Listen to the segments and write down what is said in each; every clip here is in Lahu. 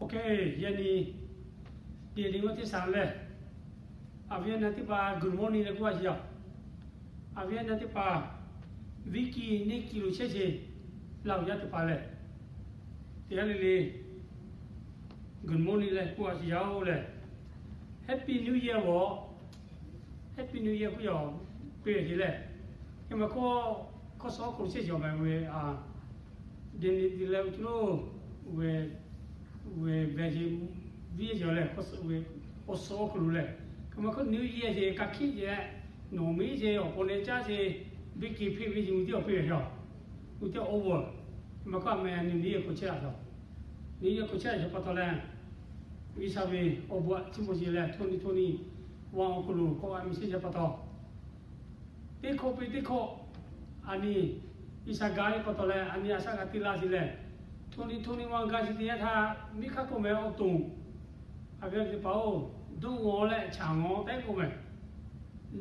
Ok, yaꞈ nyi, ဒီနေ့ teˇ သီ lehˬ, a viˉ a nyi teˇ hpaˍ good morning leh k'oˆ a shiˍ yaˇ. A viˉ a nyi teˇ hpaˍ viˉ kiˍ neˇ kiˍ lo chehˇ sheˍ. Laˇ huˍ yaˇ teˇ hpaˍ lehˬ, teˇ g'aˇ le le good morning leh k'oˆ a shiˍ yaˇ-oˬ lehˬ, Happy New Year-oˬ. Happy New Year k'oˆ yaw piˇ ve te lehˬ, hk'e ma hk'aw, hk'aw suh awˬ hk'aw lo chehˇ shiˍ awˬ ma ve, a, ဒီနေ့ leh awˬ hk'aw lo, ve, ve, viˉ yeˬ lehˬ, hk'aw suh ve, awˬ suh awˬ hk'aw lo lehˬ, hk'e ma hk'aw New Year sheˍ, ka hkiˆ sheˍ, nawˬ miˉ sheˍ, awˬ pon ne caˇ sheˍ, viˉ kiˍ hpeˇ ve yeˬ mvuhˇ tiˉ awˬ piˇ ve yaˇ, mvuhˇ tiˉ over. Hk'e ma hk'aw a meh New Year k'o chehˇ a yaˇ, New Year k'o chehˇ a yaˇ pa taw lehˬ, G'uiˬsha ve awˬ bon aꞈ chiˇ mvuh sheˍ leh ทเวนตี้ทเวนตี้วัน awˬ hk'aw lo k'awꞈ g'a miˬ shehˇ yaˇ pa taw, teˇ hkawˇ piˇ teˇ hkawˇ, a nyi G'uiˬsha ga ve pa taw leh, a nyi a shaꞈ g'a te la sheˍ lehˬ, ทเวนตี้ทเวนตี้วัน ga sheˍ teˇ yanˇ htaˇ, miˉ hk'aˇ k'oˆ meh awˬ to, a ve teˇ hpaˍ-oˬ, dawˇ ngaw leh chaꞈ ngaw tehꞈ k'oˆ meh,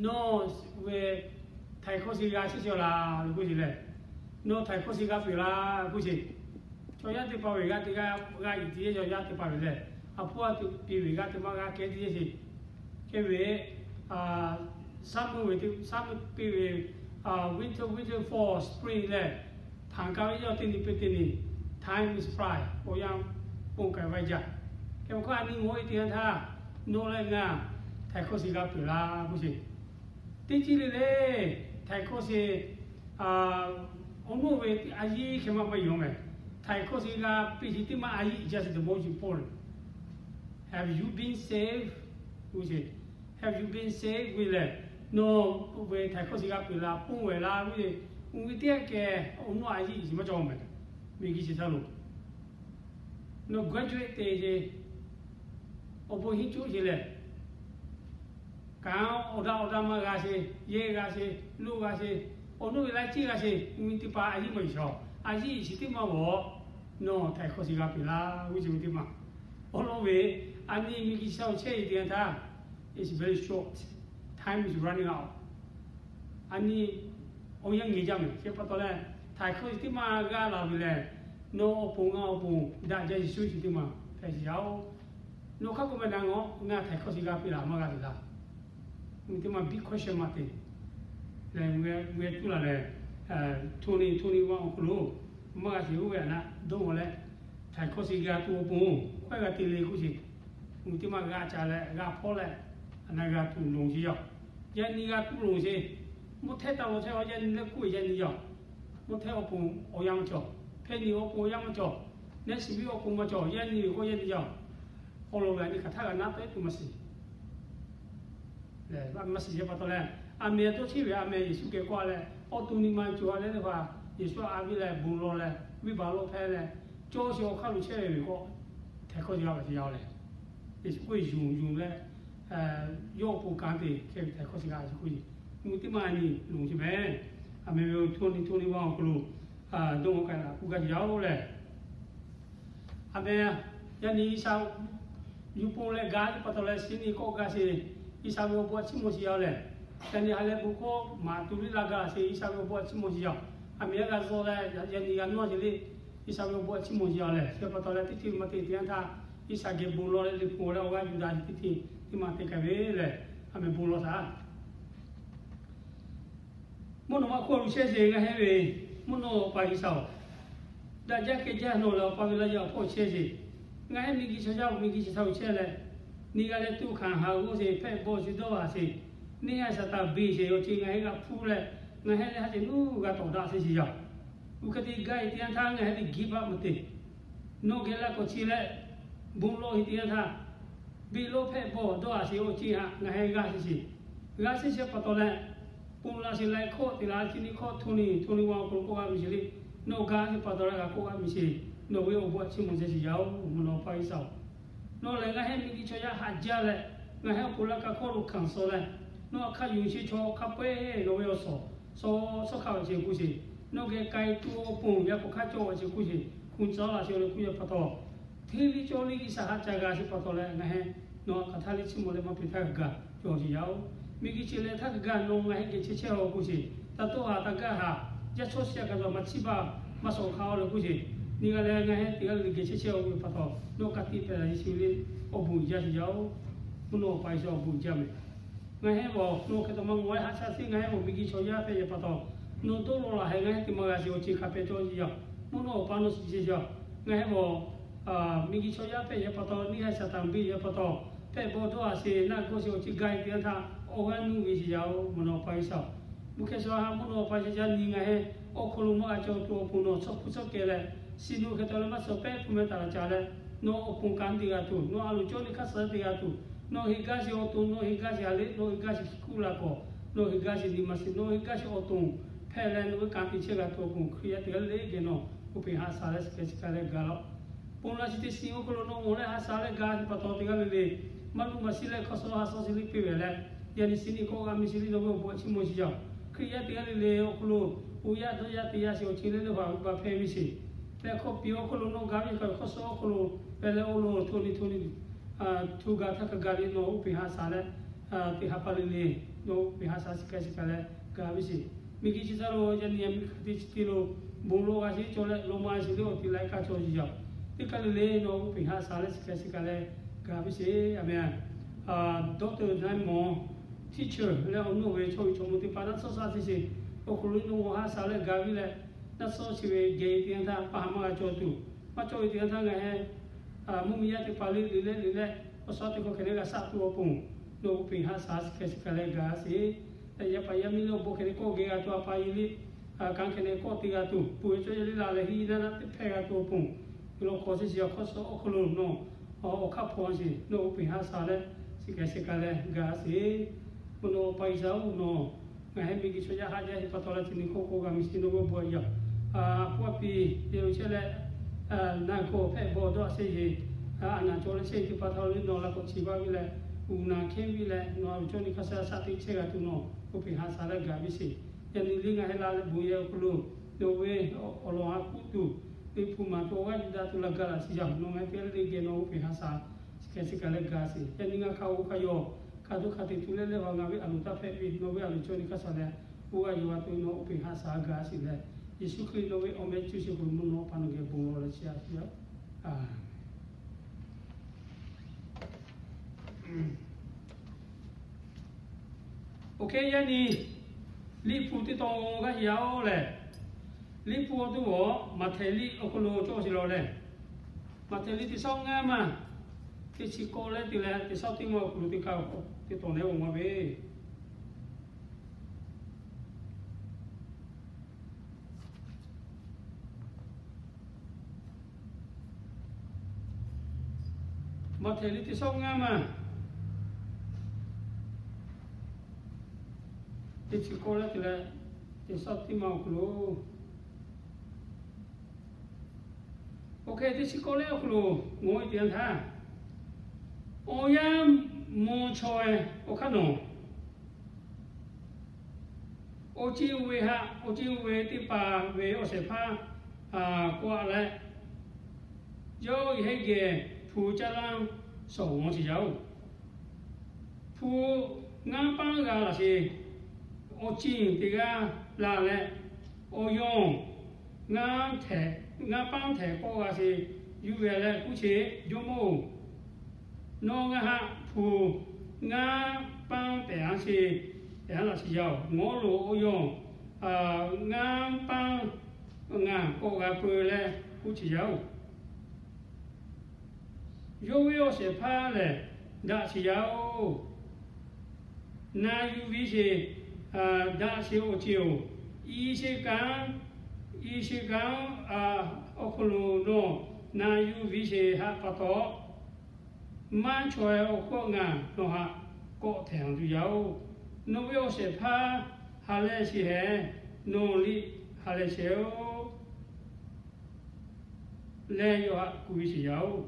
nawˬ ve htaiˍ hkawˇ sheˍ g'a chehˇ sheˍ laˬ k'oˆ sheˍ lehˬ, nawˬ htaiˍ hkawˇ sheˍ g'a peuˬ laˬ k'oˆ sheˍ. Chaw yaˇ teˇ hpaˍ ve g'a te g'a, g'a iˍ te yaˇ chaw yaˇ teˇ hpaˍ ve lehˬ, a hpawˇ a tuꞈ piˇ ve g'a te maˇ g'a kehˉ teˇ yaˇ sheˍ. Hk'e ve, a, summer ve teˇ, summer piˇ ve, a, winter, winter, fall, spring lehˬ, htaꞈ ka ve yawˇ teˇ nyi piˇ teˇ nyi, time is fly, awˬ yanˇ ponˬ k'ai ve jaˇ. Hk'e ma hk'aw a nyi ngaˬ hui teˇ yanˇ htaˇ, nawˬ leh ngaˬ htaiˍ hkawˇ sheˍ g'a peuˬ laˬ k'oˆ sheˍ. Teˇ ceuˬ le le, htaiˍ hkawˇ sheˍ, a, awˬ nuˇ ve a yiˇ hk'e maˇ pa yaw meh. Htaiˍ hkawˇ sheˍ g'a piˇ sheˍ teˇ maˇ a yiˇ jaˇ sheˍ te mawˇ yuˬ pawˆ le. Have you been saved? K'oˆ sheˍ. Have you been saved? K'oˆ lehˬ, nawˬ ve htaiˍ hkawˇ sheˍ g'a peuˬ laˬ, ponˬ ve laˬ k'oˆ ve, uˇ ve teˇ g'aˇ kehˬ awˬ nuˇ a yiˇ sheˍ maˇ cawˬ meh. Miˬguiˬ chi htaˇ lo nawˬ graduate te sheˍ, awˬ bon henˇ coˇ sheˍ lehˬ, kaꞈ awˬ daꞈ awˬ daꞈ maˇ g'a sheˍ, yehˇ g'a sheˍ, loˇ g'a sheˍ, awˬ nuˇ ve laiˉ ceuˬ g'a sheˍ, uˇ teˇ hpaˍ a yiˇ maˇ yuˬ shawˍ, a yiˇ sheˍ teˇ maˇ g'awˬ, nawˬ htaiˍ hkawˇ sheˍ g'a peuˬ laˬ k'oˆ sheˍ ve teˇ maˇ. Awˬ lawn ve, a nyi miˬguiˬ chi htaˇ lo chehˇ ve teˇ yanˇ htaˇ, it's very short, time is running out. A nyi awˬ yanˇ nyi jaˇ meh. Chi pa taw leh, htaiˍ hkawˇ sheˍ teˇ maˇ g'a laˬ ve lehˬ, nawˬ awˬ pon ngaˬ awˬ pon daꞈ jaˇ Yeˍsuˆ chi teˇ maˇ hpehꞈ sheˍ yaˇ-oˬ. Nawˬ hk'aˇ k'oˆ meh naˍ ngaˬ, ngaˬ htaiˍ hkawˇ sheˍ g'a peuˬ laˬ maˇ g'a peuˬ laˬ, uˇ teˇ maˇ big question mark te leh, uˇ ve tuˉ laˬ leh, ทเวนตี้ทเวนตี้วัน awˬ hk'aw lo maˇ g'a sheˍ oˇ ve a naˆ dawˇ ngaw leh, htaiˍ hkawˇ sheˍ g'a tuˬ awˬ pon hkawehˇ g'a te le k'oˆ sheˍ. Uˇ teˇ maˇ g'a ca leh g'a hpawˇ leh, a naˆ g'a tuˬ lonˬ sheˍ yaˇ. Yaˇ nyi g'a tuˬ lonˬ sheˍ. Mvuhˇ htehˇ taˍ lawˬ chehˇ yaˇ nyi leh k'oˆ ve yaˇ nyi yaˇ. Mvuhˇ htehˇ awˬ pon awˬ yanˇ maˇ cawˬ. Hpehˇ nyi awˬ pon awˬ yanˇ maˇ cawˬ. Neˇ shiˍ viˉ awˬ pon maˇ cawˬ. Yaˇ nyi ve k'oˆ yaˇ nyi yaˇ. Awˬ lawn ve a nyi hk'aˬ htaˇ g'a naˆ tawˆ e tuˬ maˇ shiˍ. Lehˬ, maˇ shiˍ yaˇ pa taw leh, a meh tawˇ cheˇ ve a meh Yeˍsuˆ geh k'oˆ a leh, awˬ to nyi ma cawˬ a leh teˇ hpaˍ Yeˍsuˆ a viˉ leh bon lawˬ leh, viˉ baˬ lawˬ hpehˇ leh, cawˇ sheˍ awˬ hk'aˇ lo chehˇ ve ve k'o, htaiˍ hkawˇ sheˍ g'a ve teˇ yanˇ leh, Yeˍsuˆ k'oˆ ve yonˍ yonˍ leh, yawˇ awˬ pon kanˉ te hk'e ve htaiˍ hkawˇ sheˍ g'a ve k'oˆ ve, mvuhˇ teˇ maˇ a nyi lonˬ sheˍ meh. A meh ve ทเวนตี้ทเวนตี้วัน awˬ hk'aw lo dawˇ ngaw k'ai laˬ k'oˆ gaˇ ve yaˇ-oˬ lehˬ, a meh, yaˇ nyi G'uiˬsha yuˬ pon leh ga teˇ pa taw leh shiˍ nyi kawˆ gaˇ sheˍ, G'uiˬsha ve awˬ bon aꞈ chiˇ mvuh sheˍ yaˇ lehˬ, yaˇ nyi ha leh bon hkawˇ maˍ tuˬ liˇ la gaˇ sheˍ, G'uiˬsha ve awˬ bon aꞈ chiˇ mvuh sheˍ yaˇ. A meh yaˇ g'a zuh leh yaˇ nyi g'a nawˇ sheˍ le, G'uiˬsha ve awˬ bon aꞈ chiˇ mvuh sheˍ yaˇ lehˬ, chi pa taw leh teˇ ceuˬ maˇ te teˇ yanˇ htaˇ, G'uiˬsha geh bon lawˬ leh liꞈ hpu leh awˬ g'aˇ yuˬ daꞈ sheˍ teˇ ceuˬ teˇ maˇ te k'ai ve lehˬ, a meh bon lawˬ htaˇ Mvuhˇ naw ma hk'oˆ lo chehˇ sheˍ ngaˬ hehˉ ve, mvuhˇ naw pa G'uiˬsha-oˬ, daꞈ jaˇ kehˬ jaˇ nawˬ lehˬ Awˬ pa ve laˇ yaˇ awˬ hpawˇ chehˇ sheˍ. Ngaˬ hehˉ miˬguiˬ chaw yaˇ miˬguiˬ chi htaꞈ-oˬ chehˇ leh, neˇ g'aˇ leh tuˇ hkanˍ haˍ g'awˇ sheˍ, hpehꞈ bawˬ sheˍ dawˇ haˍ sheˍ, neˇ haiˬ Saˍtanˍ beˬ sheˍ awˬ ceuˬ ngaˬ hehˉ g'a hpuˇ leh, ngaˬ hehˉ leh ha ceuˬ nuˇ g'a tawˍ daꞈ sheˍ sheˍ yaˇ. Oˇ hk'e te gaˇ ve teˇ yanˇ htaˇ ngaˬ hehˉ ve give up maˇ te. Nawˬ geh la k'awꞈ chi leh, bon lawˬ ve teˇ yanˇ htaˇ, beˬ lawˬ hpehꞈ bawˬ dawˇ haˍ sheˍ awˬ ceuˬ htaꞈ ngaˬ hehˉ g'a sheˍ sheˍ. G'a sheˍ sheˍ pa taw leh, ponˬ laˬ sheˍ laiˬ hkawˇ te la chi nyi hkawˇ ทเวนตี้ทเวนตี้วัน awˬ hk'aw lo kawˆ g'a miˬ sheˍ le. Nawˬ ga sheˍ pa taw leh g'a kawˆ g'a miˬ sheˍ. Nawˬ ve awˬ bon aꞈ chiˇ mvuh sheˍ sheˍ yaˇ-oˬ, mvuhˇ naw pa G'uiˬsha-oˬ. Nawˬ lehˬ ngaˬ hehˉ miˬguiˬ chaw yaˇ haꞈ jaˇ leh, ngaˬ hehˉ awˬ pon laˇ kaˇ hkawˇ lo hkanˍ suh leh, nawˬ htaꞈ hk'a yonˍ sheˍ chaw hk'a peu-eˬ nawˬ ve awˬ suhˍ suh suhˉ hk'a ve ceuˬ k'oˆ sheˍ. Nawˬ geh k'ai tuˬ awˬ pon yaˇ hk'aw hk'a cawˇ ve ceuˬ k'oˆ sheˍ. Hkunˍ tcuh laꞈ sheˍ awˬ leh k'oˆ yaˇ pa taw, hteˇ liˇ cawˇ liˇ G'uiˬsha haꞈ ca g'a sheˍ pa taw leh ngaˬ hehˉ nawˬ htaꞈ hk'aˬ htaˇ liˇ chiˇ mvuh leh maˇ peꞈ htaˇ g'a cawˬ sheˍ yaˇ-oˬ. Miˬguiˬ chi leh htaˇ g'a nawˬ ngaˬ hehˉ geh chehˇ chehˇ-oˬ k'oˆ sheˍ. Taˇ tawˆ haˍ taˇ gaˇ haˍ, yaˇ chaw shehˍ hpaˇ kaꞈ maˇ chiˇ baˬ maˇ shawˍ hk'a-oˬ leh k'oˆ sheˍ. Nyi g'a leh ngaˬ hui teˇ g'aˇ le le geh chehˇ chehˇ-oˬ ve pa taw, nawˬ ka tiꞈ hpehꞈ la Yeˍsuˆ le awˬ bon uiˍ jaˇ sheˍ yaˇ-oˬ. Mvuhˇ naw Awˬ pa G'uiˬsha awˬ bon uiˍ jaˇ mehˍ. Ngaˬ hui awˬ hk'aw lo hk'e taw maˇ ngawˬ-e haꞈ shaˉ teˇ, ngaˬ hui awˬ miˬguiˬ chaw yaˇ hpehꞈ ve pa taw, nawˬ dawˇ law laˬ hehꞈ ngaˬ hui teˇ maˬ g'a sheˍ awˬ ceuˬ hk'a pehꞈ cawˇ sheˍ yaˇ. Mvuhˇ naw Awˬ pa nawˬ shiˍ sheˍ yaˇ. Ngaˬ hui awˬ miˬguiˬ chaw yaˇ hpehꞈ ve pa taw, neˇ haiˬ Saˍtanˍ biˇ ve pa taw, hpehꞈ bawˆ dawˇ a sheˍ naˆ g'awˇ sheˍ awˬ ceuˬ gaˇ ve teˇ yanˇ htaˇ, awˬ g'aˇ nuˇ ve sheˍ yaˇ-oˬ. Mvuhˇ naw Awˬ pa G'uiˬsha-oˬ, mvuhˇ hkeh sha ha mvuhˇ naw Awˬ pa G'uiˬsha yaˇ nyi ngaˬ hui awˬ hk'aw lo maˇ g'a cawˬ tuˬ awˬ pon nawˬ chaw hpu chaw kehˬ leh, shiˍ nawˬ hk'e taw leh maˇ suh pehˉ hpu meh taˍ la ca leh, nawˬ awˬ pon kanˉ te g'a tuˬ, nawˬ a loˍ cawˇ le hk'aˇ suh te g'a tuˬ, nawˬ heˍ gaˇ sheˍ awˬ to, nawˬ heˍ gaˇ sheˍ a le, nawˬ heˍ gaˇ sheˍ hkiˆ kuˆ la k'awꞈ, nawˬ heˍ gaˇ sheˍ nyi ma sheˍ, nawˬ heˍ gaˇ sheˍ awˬ to hpehꞈ leh nawˬ ve kanˉ te chehˇ g'a tuˬ awˬ pon Hkriꞈ yaˇ teˇ g'aˇ le le geh nawˬ oˇ peˬ haꞈ shaˍ leh shiˍ kehˬ shiˍ kehˬ leh gaˬ laˇ-oˆ. Ponˬ laˇ chi teˇ shiˍ awˬ hk'aw lo nawˬ ngawˬ leh haꞈ shaˍ leh gaˬ ve pa taw teˇ g'aˇ le le maˇ luꞈ maˇ shiˍ leh hk'aw suh haꞈ shaˍ shiˍ le piˇ ve leh, yaꞈ nyi shiˍ nyi kawˆ g'a miˬ shiˍ le nawˬ ve awˬ bon a chiˇ mvuh shiˍ yaˇ-oˬ. Hkriꞈ yaˇ teˇ g'aˇ le le awˬ hk'aw lo uiˍ yaˇ dawˇ yaˇ te yaˇ sheˍ awˬ ceuˬ le le haꞈ g'a hpehꞈ ve sheˍ. Leh hkawˇ piˍ awˬ hk'aw lo nawˬ gaˬ ve hk'a hk'aw suh awˬ hk'aw lo pehˬ leh awˬ lo hto ni hto ni hto gaˬ htaˇ hk'a gaˬ le nawˬ oˇ peˬ haꞈ shaˍ leh teˇ ha pa le le nawˬ oˇ peˬ haꞈ shaˍ shiˍ kehˬ shiˍ kehˬ leh gaˬ ve sheˍ. Miˬguiˬ chi htaˇ lo yaꞈ nyi miˬguiˬ hk'aˬ te chi te lo bon lawˬ g'a sheˍ cawˬ leh lawˬ maˇ sheˍ le awˬ te laiˉ kaˇ cawˬ sheˍ yaˇ-oˬ. Teˇ kaˇ le le nawˬ oˇ peˬ haꞈ shaˍ leh shiˍ kehˬ shiˍ kehˬ leh gaˬ ve sheˍ. A meˍ, doctor naˉ mawˬ teacher leh awˬ nawˬ ve chaw ve chaw mawˇ teˇ hpaˍ naˆ suhˉ shaˉ teˇ sheˍ awˬ hk'aw lo nawˬ haꞈ shaˍ leh gaˬ ve leh, naˆ suhˉ chi ve geh teˇ yanˇ htaˇ pa ha maˇ g'a cawˬ tuˬ, maˇ cawˬ ve teˇ yanˇ htaˇ ngaˬ hui mvuhˇmiˬ yaˇ teˇ hpaˍ le le leh le le awˬ suhˉ teˇ hkawˇ hkeh leh g'a shaˆ tuˬ awˬ pon, nawˬ oˇ peˬ haꞈ shaˍ shiˍ kehˬ shiˍ kehˬ leh gaˬ sheˍ. Yaˇ paˍ yaˇ miˇ le awˬ bon hkeh leh kawˆ geh g'a tuˬ, a pa yaˇ le kanˉ hkeh leh kawˆ te g'a tuˬ, peuˬ ve cawˇ yaˇ le la leh hiˆ naˆ naˆ teˇ hpehˇ g'a tuˬ awˬ pon, nawˬ hk'awꞈ sheˍ shiˍ awˬ hk'aw suh awˬ hk'aw lo nawˬ awˬ hk'aˇ hpaw sheˍ, nawˬ oˇ peˬ haꞈ shaˍ leh shiˍ kehˬ shiˍ kehˬ leh gaˬ sheˍ. Mvuhˇ naw Awˬ pa G'uiˬsha-oˬ, nawˬ ngaˬ hui miˬguiˬ chaw yaˇ haꞈ jaˇ ve pa taw leh chi nyi hkawˇ k'oˆ g'a miˬ shiˍ nawˬ ve awˬ bon a yaˇ, a hpu a piˍ yehˬ lo chehˇ leh naˬ kawˬ hpehꞈ bawˆ dawˇ a sheˍ yeˬ, a naˬ cawˬ leh chehˇ ve teˇ hpaˍ htaꞈ lo nawˬ la k'awꞈ chi baˬ ve leh, uiˍ naˬ hkehˇ ve leh nawˬ a loˍ cawˇ le hk'aˇ suh shaˆ teˇ chehˇ g'a tuˬ nawˬ oˇ peˬ haꞈ shaˍ leh gaˬ ve sheˍ. Yaꞈ nyi le ngaˬ hui la leh bon yehˬ awˬ hk'aw lo nawˬ ve awˬ lawn haꞈ k'oˆ tuˬ, ve hpu maˍ tuˬ awˬ g'aˇ yuˬ daꞈ tuˬ la gaˬ laꞈ sheˍ yaˇ-oˬ. Nawˬ ngaˬ hui teˇ g'aˇ le le geh nawˬ oˇ peˬ haꞈ shaˍ shiˍ kehˬ shiˍ kehˬ leh gaˬ sheˍ. Yaꞈ nyi ngaˬ hk'a oˇ hk'a yaw hk'a tuˬ hk'a te tuˬ leh leh a ngaˬ ve a loˍ taˇ hpehꞈ ve nawˬ ve a loˍ cawˇ le hk'aˇ suh leh, oˇ g'aˇ yuˬ a tuˬ nawˬ oˇ peˬ haꞈ shaˍ gaˬ sheˍ leh, Yeˍsuˆ Hkriꞈ nawˬ ve awˬ meh cuˇ sheˍ hk'aw lo mvuhˇ naw Awˬ pa nawˬ geh bon lawˬ leh chi a shiˍ yaˇ. Oˇ hk'e yaˇ nyi Liꞈ hpu teˇ tawn g'aˇ yaˇ-oˬ lehˬ, Liꞈ hpu awˬ to g'awˬ Maꞈhtehˍ liꞈ awˬ hk'aw lo cawˇ sheˍ lawˬ lehˬ, Maꞈhtehˍ liꞈ teˇ shawˉ ngaˇ maˬ teˇ chi k'awˆ leh te leh teˇ shawˉ teˇ maˬ awˬ hk'aw lo teˇ kaˇ teˇ tawn leh g'awˬ maˇ ve Maꞈhtehˍ liꞈ teˇ shawˉ ngaˇ maˬ teˇ chi k'awˆ leh te leh teˇ shawˉ teˇ maˬ awˬ hk'aw lo, oˇ hk'e teˇ chi k'awˆ leh awˬ hk'aw lo ngawˬ ve teˇ yanˇ htaˇ, awˬ yanˇ mvuhˇ chaw-e awˬ hk'aˇ nawˬ awˬ ceˇ ve haꞈ, awˬ ceˇ ve teˇ hpaˍ ve awˬ shehˍ hpaˇ k'awꞈ leh, yawˇ hui heˆ geh hpu caˇ lanˇ shawˍ ngawˬ sheˍ yaˇ-oˬ. Hpu ngaˇ paˉ g'a laˬ sheˍ. Awˬ ceˇ teˇ g'aˇ la leh, awˬ yawˇ ngaˇ paˉ htehˍ k'awˆ g'a sheˍ. Yuˬ ve leh kuˇ sheˍ, Jawˇmawˇ-oˬ, nawˬ ngaˬ haꞈ hpu ngaˇ paˉ pehˍ a sheˍ, pehˍ a laˬ sheˍ yaˇ-oˬ. Ngawˬ loˬ awˬ yawˇ ngaˇ paˉ ngaˬ k'awꞈ g'a peu leh kuˇ sheˍ yaˇ-oˬ. Yawˇ ve awˬ shehˍ hpaˇ lehˬ, daꞈ sheˍ yaˇ-oˬ, na yuˬ ve sheˍ, daꞈ sheˍ awˬ ceˇ-oˬ. I sheˍ kanˉ, i sheˍ kanˉ awˬ hk'aw lo nawˬ na yuˬ ve sheˍ haꞈ pa taw, maˇ chaweh awˬ hkawˇ ngaˬ nawˬ haꞈ k'awꞈ htehˍ tuˬ yaˇ-oˬ. Nawˬ ve awˬ shehˍ hpaˇ ha lehˬ sheˍ hehˍ, nawˬ liꞈ ha lehˬ sheˍ-oˬ leh yawˇ haꞈ kuˬ ve sheˍ yaˇ-oˬ.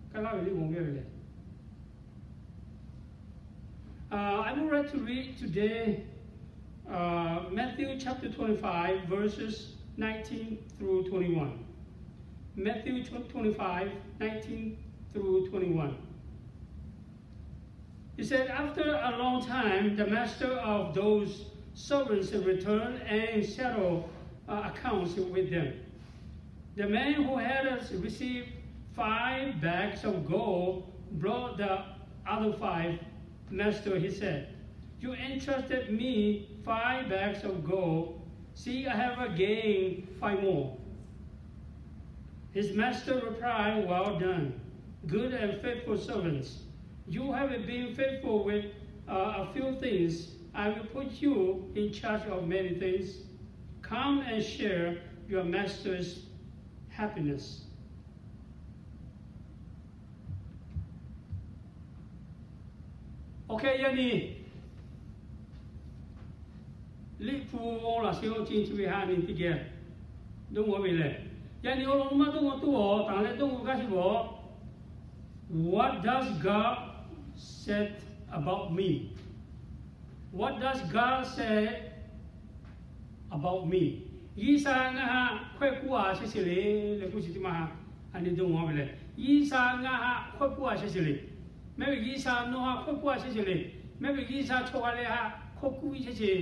Kaˇ laˇ ve liꞈ g'awˬ ve le. Uh, I would like to read today, uh, Matthew chapter twenty-five, verses nineteen through twenty-one. Matthew twenty-five, nineteen through twenty-one. He said, after a long time, the master of those servants returned and settled uh, accounts with them. The man who had received five bags of gold brought the other five. Master, he said, you entrusted me five bags of gold. See, I have gained five more. His master replied, well done, good and faithful servants. You have been faithful with uh, a few things. I will put you in charge of many things. Come and share your master's happiness. Okay, yaꞈ nyi Liꞈ hpu laꞈ sheh awˬ ceuˬ chi ve ha nyi teˇ geh dawˇ ngaw ve lehˬ, yaꞈ nyi awˬ lawn maˇ dawˇ ngaw tuˬ awˬ tanˬ leh dawˇ ngaw gaˇ chi beuꞈ, What does God said about me? What does God say about me? G'uiˬsha ngaˬ haꞈ hkawehˇ k'oˆ a chehˇ sheˍ le, leh k'oˆ chi teˇ maˇ ha, a nyi dawˇ ngaw ve lehˬ, G'uiˬsha ngaˬ haꞈ hkawehˇ k'oˆ a chehˇ sheˍ le. Mehˆ ve G'uiˬsha nawˬ haꞈ hkawehˇ k'oˆ a chehˇ sheˍ le. Mehˆ ve G'uiˬsha chaw g'a leh haꞈ hkawehˇ k'oˆ ve chehˇ sheˍ.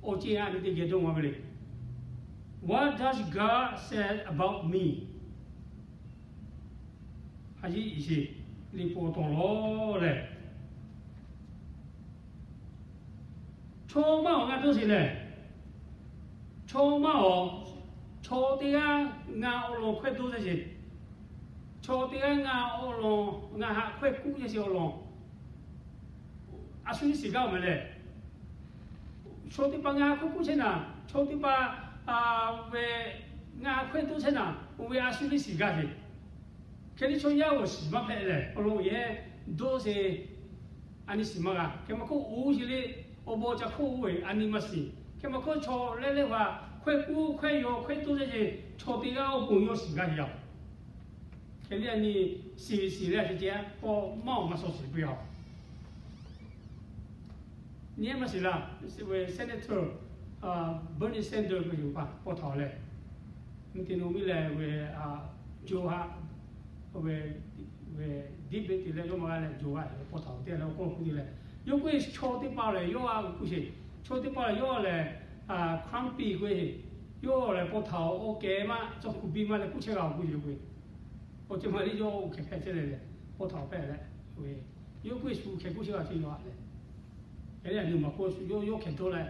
Awˬ ceuˬ ha nyi teˇ geh dawˇ ngaw ve le. What does God said about me? A yiˇ iˍ sheˍ, Liꞈ hpu awˬ tawˍ lawˬ lehˬ, chaw maˇ awˬ ngaˇ dawˇ sheˍ lehˬ, chaw maˇ awˬ, chaw teˇ g'aˇ ngaˬ awˬ lawn hkawehˇ dawˇ chehˇ sheˍ. Chaw teˇ g'aˇ ngaˬ awˬ lawn, ngaˬ haꞈ hkawehˇ k'oˆ chehˇ sheˍ awˬ lawn, a shu liˇ shiˍ gaˇ awˬ meh lehˬ, chaw teˇ hpaˍ ngaˬ haꞈ hkawehˇ k'oˆ chehˇ naˍ, chaw teˇ hpaˍ ve ngaˬ haꞈ hkawehˇ dawˇ chehˇ naˍ, oˇ ve a shu liˇ shiˍ gaˇ sheˍ. Hk'e te chaw yaˇ awˬ shiˍ maˇ hpehꞈ lehˬ, awˬ lawn yehˇ dawˇ sheˍ, a nyi shiˍ maˇ g'a. Hk'e maˇ k'oˆ, oˇ sheˍ le, awˬ bon ca hk'oˆ oˇ ve a nyi maˇ shiˍ. Hk'e maˇ k'oˆ, chaw leh leh hpaˍ hkawehˇ k'oˆ hkawehˇ yaw hkawehˇ dawˇ chehˇ sheˍ, chaw teˇ g'aˇ awˬ bon yawˇ shiˍ gaˇ sheˍ yaˇ. Hk'e le a nyi shiˍ ve shiˍ leh a ce ce k'awꞈ maˇ awˬ maˇ shawˍ shiˍ piˇ a. Nyi maˇ shiˍ laˇ, Senator Bernie Sanders ve yoˬ paˍ paw htaꞈ leh, mvuhˇ te naw miˇ leh ve, jo haꞈ, ve, ve debate te leh yawˇ maˇ g'a leh jo g'a paw htaꞈ te leh awˬ kawˇ hk'oˆ te leh, yawˇ k'oˆ ve chaw teˇ hpaˍ lehˬ yawˇ a kuˬ sheˍ, chaw teˇ hpaˍ lehˬ yawˇ lehˬ, Trump piˇ k'oˆ ve, yawˇ lehˬ paw htaꞈ awˬ kehˬ maˇ cawˬ kuˬ biˇ maˇ leh k'oˆ chehˇ g'a kuˬ yoˬ k'o, awˬ ceuˬ maˇ le yawˇ oˇ hkeh hpehꞈ chehˇ leh leh, paw htaꞈ awˬ pehˇ leh, yawˇ k'oˆ ve shu hkeh k'oˆ chehˇ g'a chehˇ yaw a leh, hk'e le a nyi maˇ k'oˆ shu yawˇ yawˇ hkeh dawˇ leh,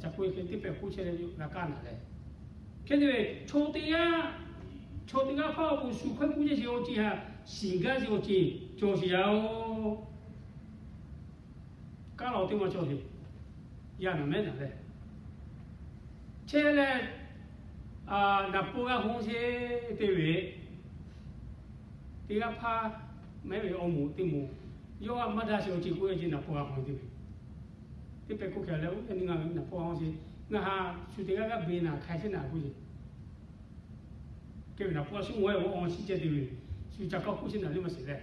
ca k'oˆ ve hk'e teˇ pehˍ k'oˆ chehˇ leh g'a kaˇ naˍ leh, hk'e te ve chaw teˇ g'aˇ, chaw teˇ g'aˇ hpaˇ awˬ bon shu hkawehˇ k'oˆ chehˇ sheˍ awˬ ceuˬ haꞈ shiˍ gaˇ sheˍ awˬ ceuˬ cawˬ sheˍ yaˇ oˬ. Kaˇ la teˇ maˇ cawˬ sheˍ. Yaˇ naˍ mehˉ naˍ leh, chehˇ leh, naˍ pawˇ g'a hawˇ sheˍ te ve, teˇ g'aˇ hpaˇ mehˉ ve awˬ moˍ teˇ moˍ, yawˇ a maˇ daˇ sheˍ awˬ ceuˬ k'oˆ ve ce naˍ pawˇ g'a hawˇ te ve, teˇ pehˍ k'oˆ hkeh leh, oˇ yaˇ nyi ngaˬ naˍ pawˇ g'a hawˇ sheˍ, ngaˬ haꞈ shu teˇ g'aˇ g'aˇ be naˍ hk'ai sheˍ naˍ k'oˆ ve Hk'e ve naˍ pawˇ shu ngaˬ hui awˬ awˬ shiˉ ceh te ve, shu ca k'awꞈ k'oˆ chehˇ naˍ le maˇ shiˍ leh,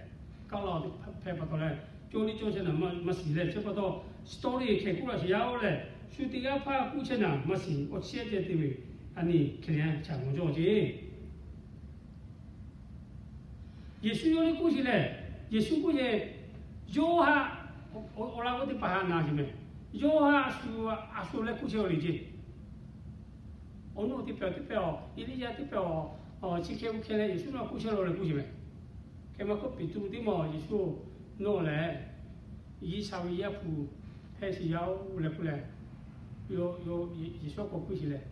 kaˇ la teˇ hpehꞈ pa taw leh, cawˇ liˇ cawˇ chehˇ naˍ maˇ shiˍ leh, chi pa taw story hkeh k'oˆ la sheˍ yaˇ oˬ lehˬ, shu teˇ g'aˇ hpaˇ k'oˆ chehˇ naˍ maˇ shiˍ, awˬ shiˉ ceh te ve, a nyi hkeh leh cha mawˬ jawˇ ce. Yeˍsuˆ yawˇ le k'oˆ sheˍ lehˬ, Yeˍsuˆ k'oˆ sheˍ, yawˇ haꞈ, awˬ laꞈ g'awˇ teˇ hpaˍ haꞈ na sheˍ mehˍ. Yawˇ haꞈ a shu, a shu leh k'oˆ chehˇ ve le ce. Awˬ nuˇ teˇ pehˍ teˇ pehˍ awˬ, Eˇliˇyaꞈ teˇ pehˍ awˬ, chi hkeh oˇ hkeh leh Yeˍsuˆ nawˬ k'oˆ chehˇ la leh k'oˆ sheˍ mehˍ. Hk'e maˇ k'oˆ, Peˍtruˆ teˇ maˬ Yeˍsuˆ nawˬ lehˬ G'uiˬsha ve Yaˇ hpu hpehꞈ sheˍ yaˇ oˬ leh k'oˆ leh, Yeˍsuˆ k'awꞈ k'oˆ sheˍ leh,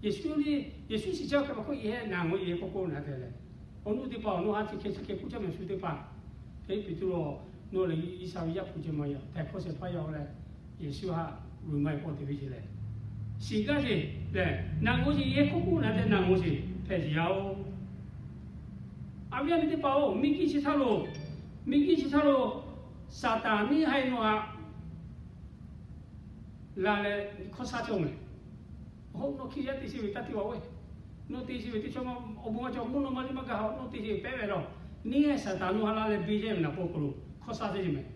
Yeˍsuˆ le, Yeˍsuˆ shiˍ caˇ hk'e maˇ k'oˆ, yehˇ naˍ ngaˬ yehˇ k'oˆ k'oˆ naˍ tehꞈ leh, awˬ nuˇ teˇ hpaˍ awˬ nawˬ haꞈ chi hkeh chi hkeh k'oˆ chehˇ mehˍ shu teˇ hpaˍ. Hk'e Peˍtruˆ lehˬ, nawˬ lehˬ G'uiˬsha ve Yaˇ hpu ceh maˇ yaˇ, htaiˍ hkawˇ shehˍ hpaˇ yaˇ oˬ leh, Yeˍsuˆ haꞈ vuiˬ maˇ heˆ k'oˆ te ve ce leh, shiˍ gaˇ sheˍ lehˬ, naˍ ngaˬ sheˍ yehˇ k'oˆ k'oˆ naˍ tehꞈ naˍ ngaˬ sheˍ hpehꞈ sheˍ yaˇ oˬ. A viˉ a nyi teˇ hpaˍ oˬ, miˬguiˬ chi htaˇ lo, miˬguiˬ chi htaˇ lo, Saˍtanˍ neˇ haiˬ nawˬ haꞈ la leh hkawˇ shaˉ cawˇ mehˍ. Oˇ, nawˬ hkiˇ yaˇ te sheˍ ve taˇ te a oˬ, nawˬ te sheˍ ve teˇ chaw ma awˬ bon maˇ cawˬ, mvuhˇ naw ma liˇ maˇ gaˬ haꞈ nawˬ te sheˍ pehˉ ve lawˬ. Neˇ haiˬ Saˍtanˍ nawˬ haꞈ la leh biˇ yehˇ ve naˍ pawˇ hk'aw lo hkawˇ shaˉ chehˇ sheˍ mehˍ.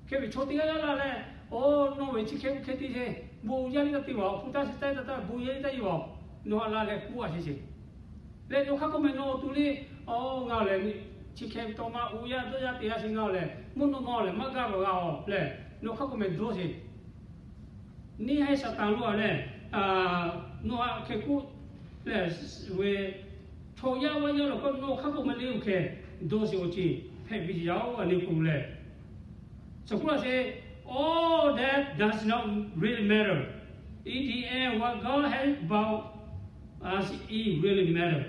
Hk'e ve chaw teˇ g'aˇ g'aˇ la leh, oˇ, nawˬ ve chi hkeh hkeh te sheˍ, bon yaˇ liˇ taˇ te vaˬ, awˬ hpu taˇ shiˍ taˇ taˇ taˇ, bon yaˇ liˇ taˇ yeˇ vaˬ, nawˬ haꞈ la leh k'oˆ a sheˍ sheˍ. Leh nawˬ hk'aˇ k'oˆ mehˍ nawˬ awˬ to le, oˇ, ngaˬ lehˬ chi hkeh taw ma oˇ yaˇ dawˇ yaˇ te yaˇ sheˍ ngaˬ lehˬ, mvuhˇ naw ma lehˬ maˇ gaˬ vaˬ g'a a lehˬ, nawˬ hk'aˇ k'oˆ mehˍ dawˇ sheˍ. Neˇ haiˬ Saˍtanˍ lo a lehˬ, nawˬ htaꞈ hkeh k'oˆ lehˬ ve, chaw yaˇ vaˇ yaˇ law k'o nawˬ hk'a k'oˆ maˇ le, oˇ hkeh dawˇ sheˍ awˬ ceuˬ hpehꞈ ve yaˇ oˬ, a nyi k'o lehˬ. Saˍ k'oˆ laˇ sheˍ, all that does not really matter. In the end, what God has about us, it really matter.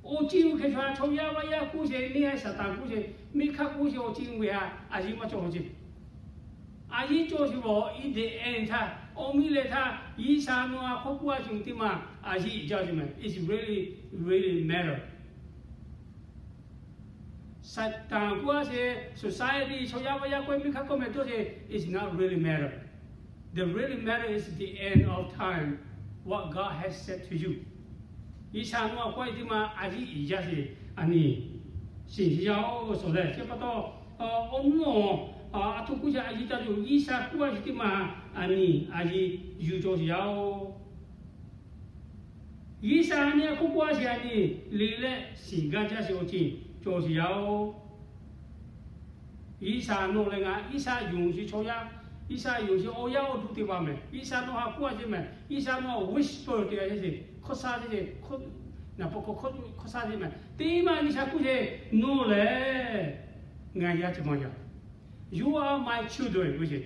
Awˬ ceuˬ hk'e chaw, chaw yaˇ vaˇ yaˇ k'oˆ sheˍ, neˇ haiˬ Saˍtanˍ k'oˆ sheˍ, miˇ hk'aˇ k'oˆ sheˍ, awˬ ceuˬ ve htaꞈ a yiˇ maˇ cawˬ awˬ ceuˬ. A yiˇ cawˬ sheˍ bawˬ, in the end htaˇ, awˬ miˇ leh htaˇ, G'uiˬsha nawˬ htaꞈ hk'aw k'oˆ a sheˍ teˇ maˬ a yiˇ jaˇ sheˍ meh. It's really, really matter. Saˍtanˍ k'oˆ a sheˍ, society, chaw yaˇ vaˇ yaˇ k'oˆ, miˇ hk'aˇ k'oˆ meh dawˇ sheˍ, it's not really matter. The really matter is the end of time, what God has said to you. G'uiˬsha nawˬ htaꞈ k'oˆ a sheˍ teˇ maˬ a yiˇ jaˇ sheˍ, a nyi, shiˍ shiˍ yaˇ oˬ shawˍ leh chi pa taw, awˬ mvuhˇ awˬ, a htoꞈ k'oˆ sheˍ a yiˇ jaˇ yoˬ, G'uiˬsha k'oˆ a sheˍ teˇ maˬ a nyi a yiˇ yuˬ cawˬ sheˍ yaˇ oˬ. G'uiˬsha a nyi a hk'oˆ k'oˆ a sheˍ a nyi, le leh shiˍ gaˇ jaˇ sheˍ awˬ ceuˬ cawˬ sheˍ yaˇ oˬ. G'uiˬsha nawˬ leh ngaˬ, G'uiˬsha yonˍ sheˍ chaw yaˇ, G'uiˬsha yonˍ sheˍ awˬ yaˇ awˬ duˇ teˇ hpaˍ meh. G'uiˬsha nawˬ htaꞈ k'oˆ a sheˍ meh. G'uiˬsha nawˬ htaꞈ whisper te a sheˍ, hkawˇ shaˉ sheˍ, naˍ paw hkawˇ hkawˇ shaˉ sheˍ meh. Teˇ maˬ G'uiˬsha k'oˆ sheˍ, nawˬ lehˬ ngaˬ yaˇ chi maˇ yaˇ. You are my children k'oˆ sheˍ.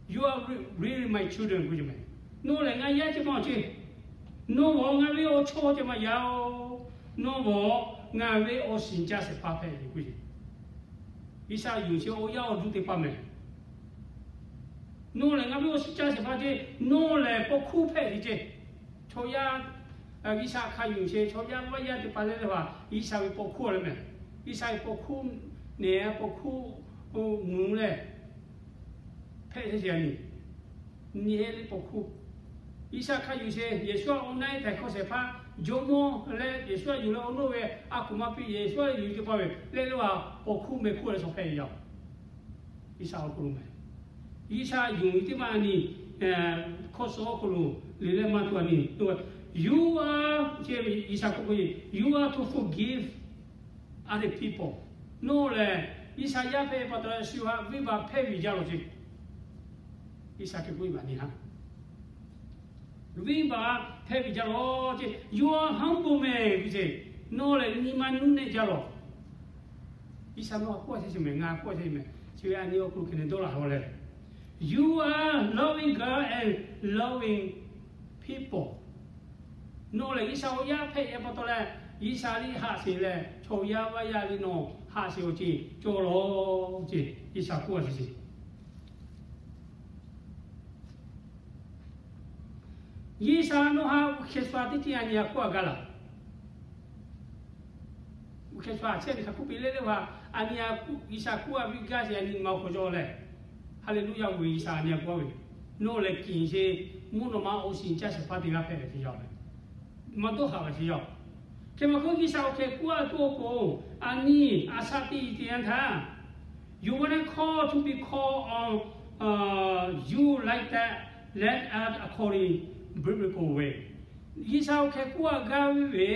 You are re- really my children k'oˆ sheˍ meh. Nawˬ lehˬ ngaˬ yaˇ chi maˇ awˬ ceuˬ. Nawˬ bawˬ ngaˬ ve awˬ chawˇ chi maˇ yaˇ oˬ. Nawˬ bawˬ ngaˬ ve awˬ shiˍ caˇ shehˍ hpaˇ hpehꞈ ve k'oˆ sheˍ. G'uiˬsha yonˍ sheˍ awˬ yaˇ awˬ duˇ teˇ hpaˍ meh. Nawˬ lehˬ ngaˬ ve awˬ shiˍ caˇ shehˍ hpaˇ ceˇ, nawˬ lehˬ paw hkuˇ hpehꞈ ve ceˇ. Chaw yaˇ, G'uiˬsha hk'a yonˍ sheˍ chaw yaˇ vaˇ yaˇ teˇ hpaˍ leh leh htaꞈ G'uiˬsha ve paw hkuˇ leh meh. G'uiˬsha ve paw hkuˇ nehˬ paw hkuˇ mvuhˬ leh hpehꞈ sheˍ a nyi. Nyi heˆ le paw hkuˇ. G'uiˬsha hk'a yonˍ sheˍ Yeˍsuˆ awˬ na-e htaiˍ hkawˇ shehˍ hpaˇ jawˇmawˇ leh Yeˍsuˆ yuˬ leh awˬ nawˇ ve a kuˬ ma piˇ Yeˍsuˆ yuˬ teˇ hpaˍ ve leh leh htaꞈ paw hkuˇ meh hkuˇ leh shaw hpehꞈ ve yaˇ. G'uiˬsha awˬ hk'aw lo meh. G'uiˬsha yonˍ teˇ maˇ a nyi, hkawˇ shaw awˬ hk'aw lo le leh maˇ tuˬ a nyi, you are, G'uiˬsha k'oˆ k'o, you are to forgive other people. Nawˬ lehˬ G'uiˬsha yaˇ hpehꞈ pa taw leh shu htaꞈ venˇbaˆ hpehˇ ve jaˇ lawˬ ceˇ. G'uiˬsha hk'e k'oˆ ve a nyi ha. Venˇbaˆ hpehˇ ve jaˇ lawˬ ceˇ. You are humble man k'oˆ ceˇ. Nawˬ lehˬ nyi ma nuˇ nehˆ jaˇ lawˬ. G'uiˬsha nawˬ htaꞈ k'oˆ a sheˍ meh, ngaˬ k'oˆ a sheˍ meh. Chi ve a nyi awˬ hk'aw lo hk'e nyi dawˇ laˬ lawˬ leh, you are loving God and loving people. Nawˬ lehˬ G'uiˬsha awˬ yaˇ hpehꞈ ve pa taw leh, G'uiˬsha liˇ haꞈ sheˍ leh chaw yaˇ vaˇ yaˇ liˇ nawˬ haꞈ sheˍ awˬ ceuˬ cawˬ lawˬ ceˇ. G'uiˬsha k'oˆ a sheˍ. G'uiˬsha nawˬ htaꞈ hk'e sha teˇ ceuˬ a nyi a k'oˆ a gaˇ laˬ. Hk'e sha chehˇ ve hk'a k'oˆ piˇ leh leh htaꞈ a nyi a, G'uiˬsha k'oˆ a ve gaˇ sheˍ a nyi ma awˬ hk'aw jaw leh, Haˍleˍluˆyaˇ, G'uiˬsha a nyi a k'oˆ a ve, nawˬ lehˬ kiˬ sheˍ mvuhˇ naw ma awˬ shiˍ caˇ shehˍ hpaˇ teˇ g'aˇ hpehꞈ ve teˇ yanˇ meh. Maˇ dawˇ haꞈ ve teˇ yanˇ. Hk'e maˇ k'oˆ, G'uiˬsha awˬ hk'e k'oˆ a tuˬ awˬ pon a nyi a shaꞈ teꞈ te yanˇ htaˇ, you wanna call to be called on, you like that, let us according biblical way. G'uiˬsha awˬ hk'e k'oˆ a gaˇ ve ve,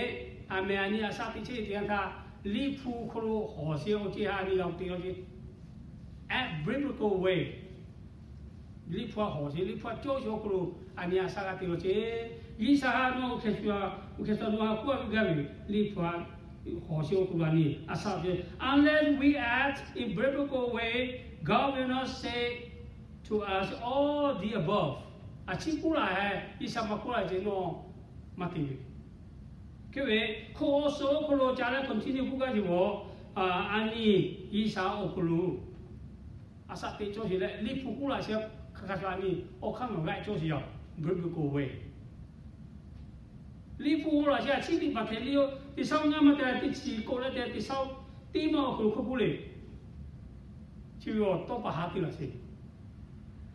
a meh a nyi a shaꞈ teꞈ chehˇ te yanˇ htaˇ, Liꞈ hpu hk'aw lo hawˬ sheˍ awˬ ceuˬ htaꞈ a nyi g'a te law ceˇ. At biblical way. Liꞈ hpu htaꞈ hawˬ sheˍ, Liꞈ hpu htaꞈ cawˇ sheˍ awˬ hk'aw lo a nyi a shaꞈ g'a te law ceˇ. G'uiˬsha nawˬ hk'e sha, awˬ hk'e sha nawˬ htaꞈ k'oˆ a ve gaˇ ve, Liꞈ hpu htaꞈ hawˬ sheˍ awˬ hk'aw lo a nyi a shaꞈ teꞈ. Unless we act in biblical way, God will not say to us all the above. A ciˉ k'oˆ laˬ heh, G'uiˬsha maˇ k'oˆ laˬ ceˇ nawˬ maˇ te ve. Hk'e ve, hk'oˆ awˬ suhˍ awˬ hk'aw lo ca leh continue k'oˆ gaˇ ve, a nyi G'uiˬsha awˬ hk'aw lo a shaꞈ teꞈ cawˇ sheˍ leh Liꞈ hpu k'oˆ laˬ sheˍ hk'a hk'a sha a nyi awˬ hk'aˇ ngaˬ g'a cawˇ sheˍ yaˇ, biblical way. Liꞈ hpu k'oˆ laˬ sheˍ a ciˉ teˇ hpaˍ hpehꞈ le yoˬ. Teˇ shaˉ ngaˇ maˇ te leh teˇ chi k'oˆ leh te teˇ shaˉ teˇ maˇ awˬ hk'aw lo hk'oˆ k'oˆ le. Chi ve awˬ tawˇ pa ha te laˬ sheˍ.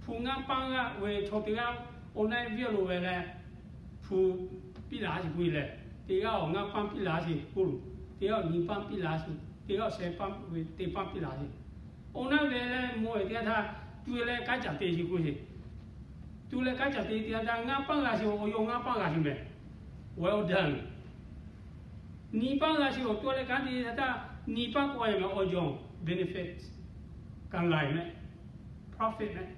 Hpu ngaˇ paˇ g'aˇ ve chaw teˇ g'aˇ awˬ na-e viˇ lo ve leh, hpu piˇ laˬ sheˍ k'oˆ ve leh, teˇ g'aˇ awˬ ngaˇ paˇ piˇ laˬ sheˍ k'oˆ lo, teˇ g'aˇ awˬ nyi paˇ piˇ laˬ sheˍ, teˇ g'aˇ awˬ sheh paˇ ve teˇ paˇ piˇ laˬ sheˍ. Awˬ na ve leh mawˬ ve teˇ yanˇ htaˇ, tu leh kanˉ caˬ te sheˍ k'oˆ sheˍ. Tu leh kanˉ caˬ te teˇ yanˇ htaˇ ngaˇ paˇ g'a sheˍ, awˬ yaw ngaˇ paˇ g'a sheˍ meh. Well done. Nyi paˇ g'a sheˍ awˬ tu leh kanˉ te htaˇ, nyi paˇ k'oˆ a ve meh awˬ yaw, benefit, กำไร meh, profit meh.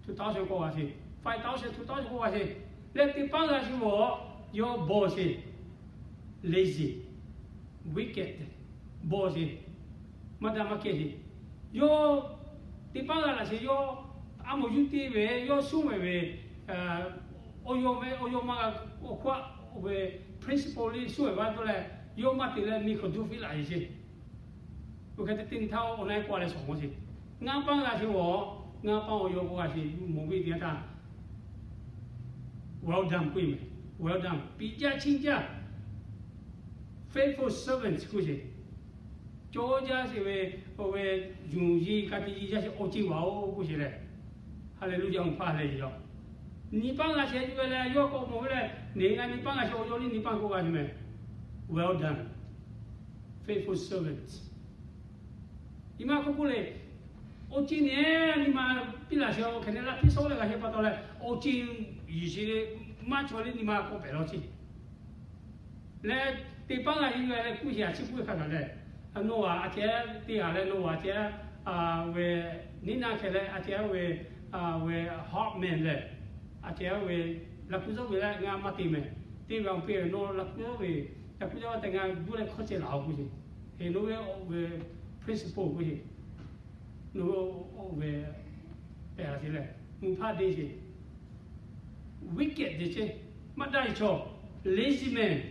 two thousand k'oˆ g'a sheˍ, five thousand, two thousand k'oˆ g'a sheˍ. Leh teˇ pawˆ g'a sheˍ g'awˬ, yawˇ bawˬ sheˍ, lazy, wicked, bawˬ sheˍ, maˇ daꞈ maˇ kehˬ sheˍ. Yawˇ teˇ pawˆ g'a laꞈ sheˍ, yawˇ a moˍ yuˇ te ve, yawˇ suhˉ mehˍ ve, awˬ yawˇ meh awˬ yawˇ ma g'a awˬ hk'aˇ ve principle le suhˉ mehˍ vaˇ dawˇ leh, yawˇ maˇ te leh miˬ hk'aw duˇ fiˉ laꞈ sheˍ. Oˇ hk'e te teˇ nyi htaˇ awˬ na e k'oˆ leh shawˍ maw sheˍ. Ngaˇ pawˆ g'a sheˍ g'awˬ, ngaˇ pawˆ awˬ yawˇ k'oˆ g'a sheˍ, mawˬ ve teˇ yanˇ htaˇ, well done k'oˆ e meh. Well done, piˍ jaˇ chiˇ jaˇ, faithful servants k'oˆ sheˍ. Cawˇ jaˇ sheˍ ve, oˇ ve, yonˍ ye ka tiꞈ yeˬ jaˇ sheˍ awˬ ceˇ vaˬ oˬ k'oˆ sheˍ leh, Haˍleˍluˆyaˇ, awˬ hpaˇ leh yoˬ. Nyi pawˆ g'a sheˍ yuˬ ve leh yawˇ k'awꞈ mawˬ ve leh, neˬ ngaˇ nyi pawˆ g'a sheˍ awˬ yawˇ liˇ nyi pawˆ k'oˆ g'a sheˍ meh. Well done, faithful servant. Nyi ma hk'oˆ k'oˆ le, awˬ ceˇ neˬ nyi ma piˇ laˬ sheˍ awˬ hk'e ne laˇ hpiˇ shawˉ leh g'a sheˍ pa taw leh, awˬ ceˇ yuˬ sheˍ le, maˇ chaw liˇ nyi ma k'awꞈ pehꞈ law ceˇ. Leh teˇ pawˆ g'a yuˬ ve leh kuˇ sheˍ a ciˉ puiˉ hk'a gaˬ leh, a, Noˉaꞈ a ceh teˇ g'aˇ leh Noˉaꞈ a ceh, a, ve, neˇ naˇ hkeh leh a ceh ve, a, ve, hawkman leh, a ceh ve, laꞈ kuˬ zawˇ ve leh ngaˇ maˇ te meh. Teˇ g'aˇ peˇ ve nawˬ laꞈ kuˬ zawˇ ve, laꞈ kuˬ zawˇ teˇ g'aˇ duˇ leh hkawˇ ceh laˬ-oˬ k'oˆ sheˍ. Heˍ, nawˬ ve, ve, principle k'oˆ sheˍ. Nawˬ ve, pehˬ laˬ sheˍ leh, mvuhˇ hpaˇ deˇ sheˍ. Wicked te ce, maˇ daꞈ ve chaw, lazy man,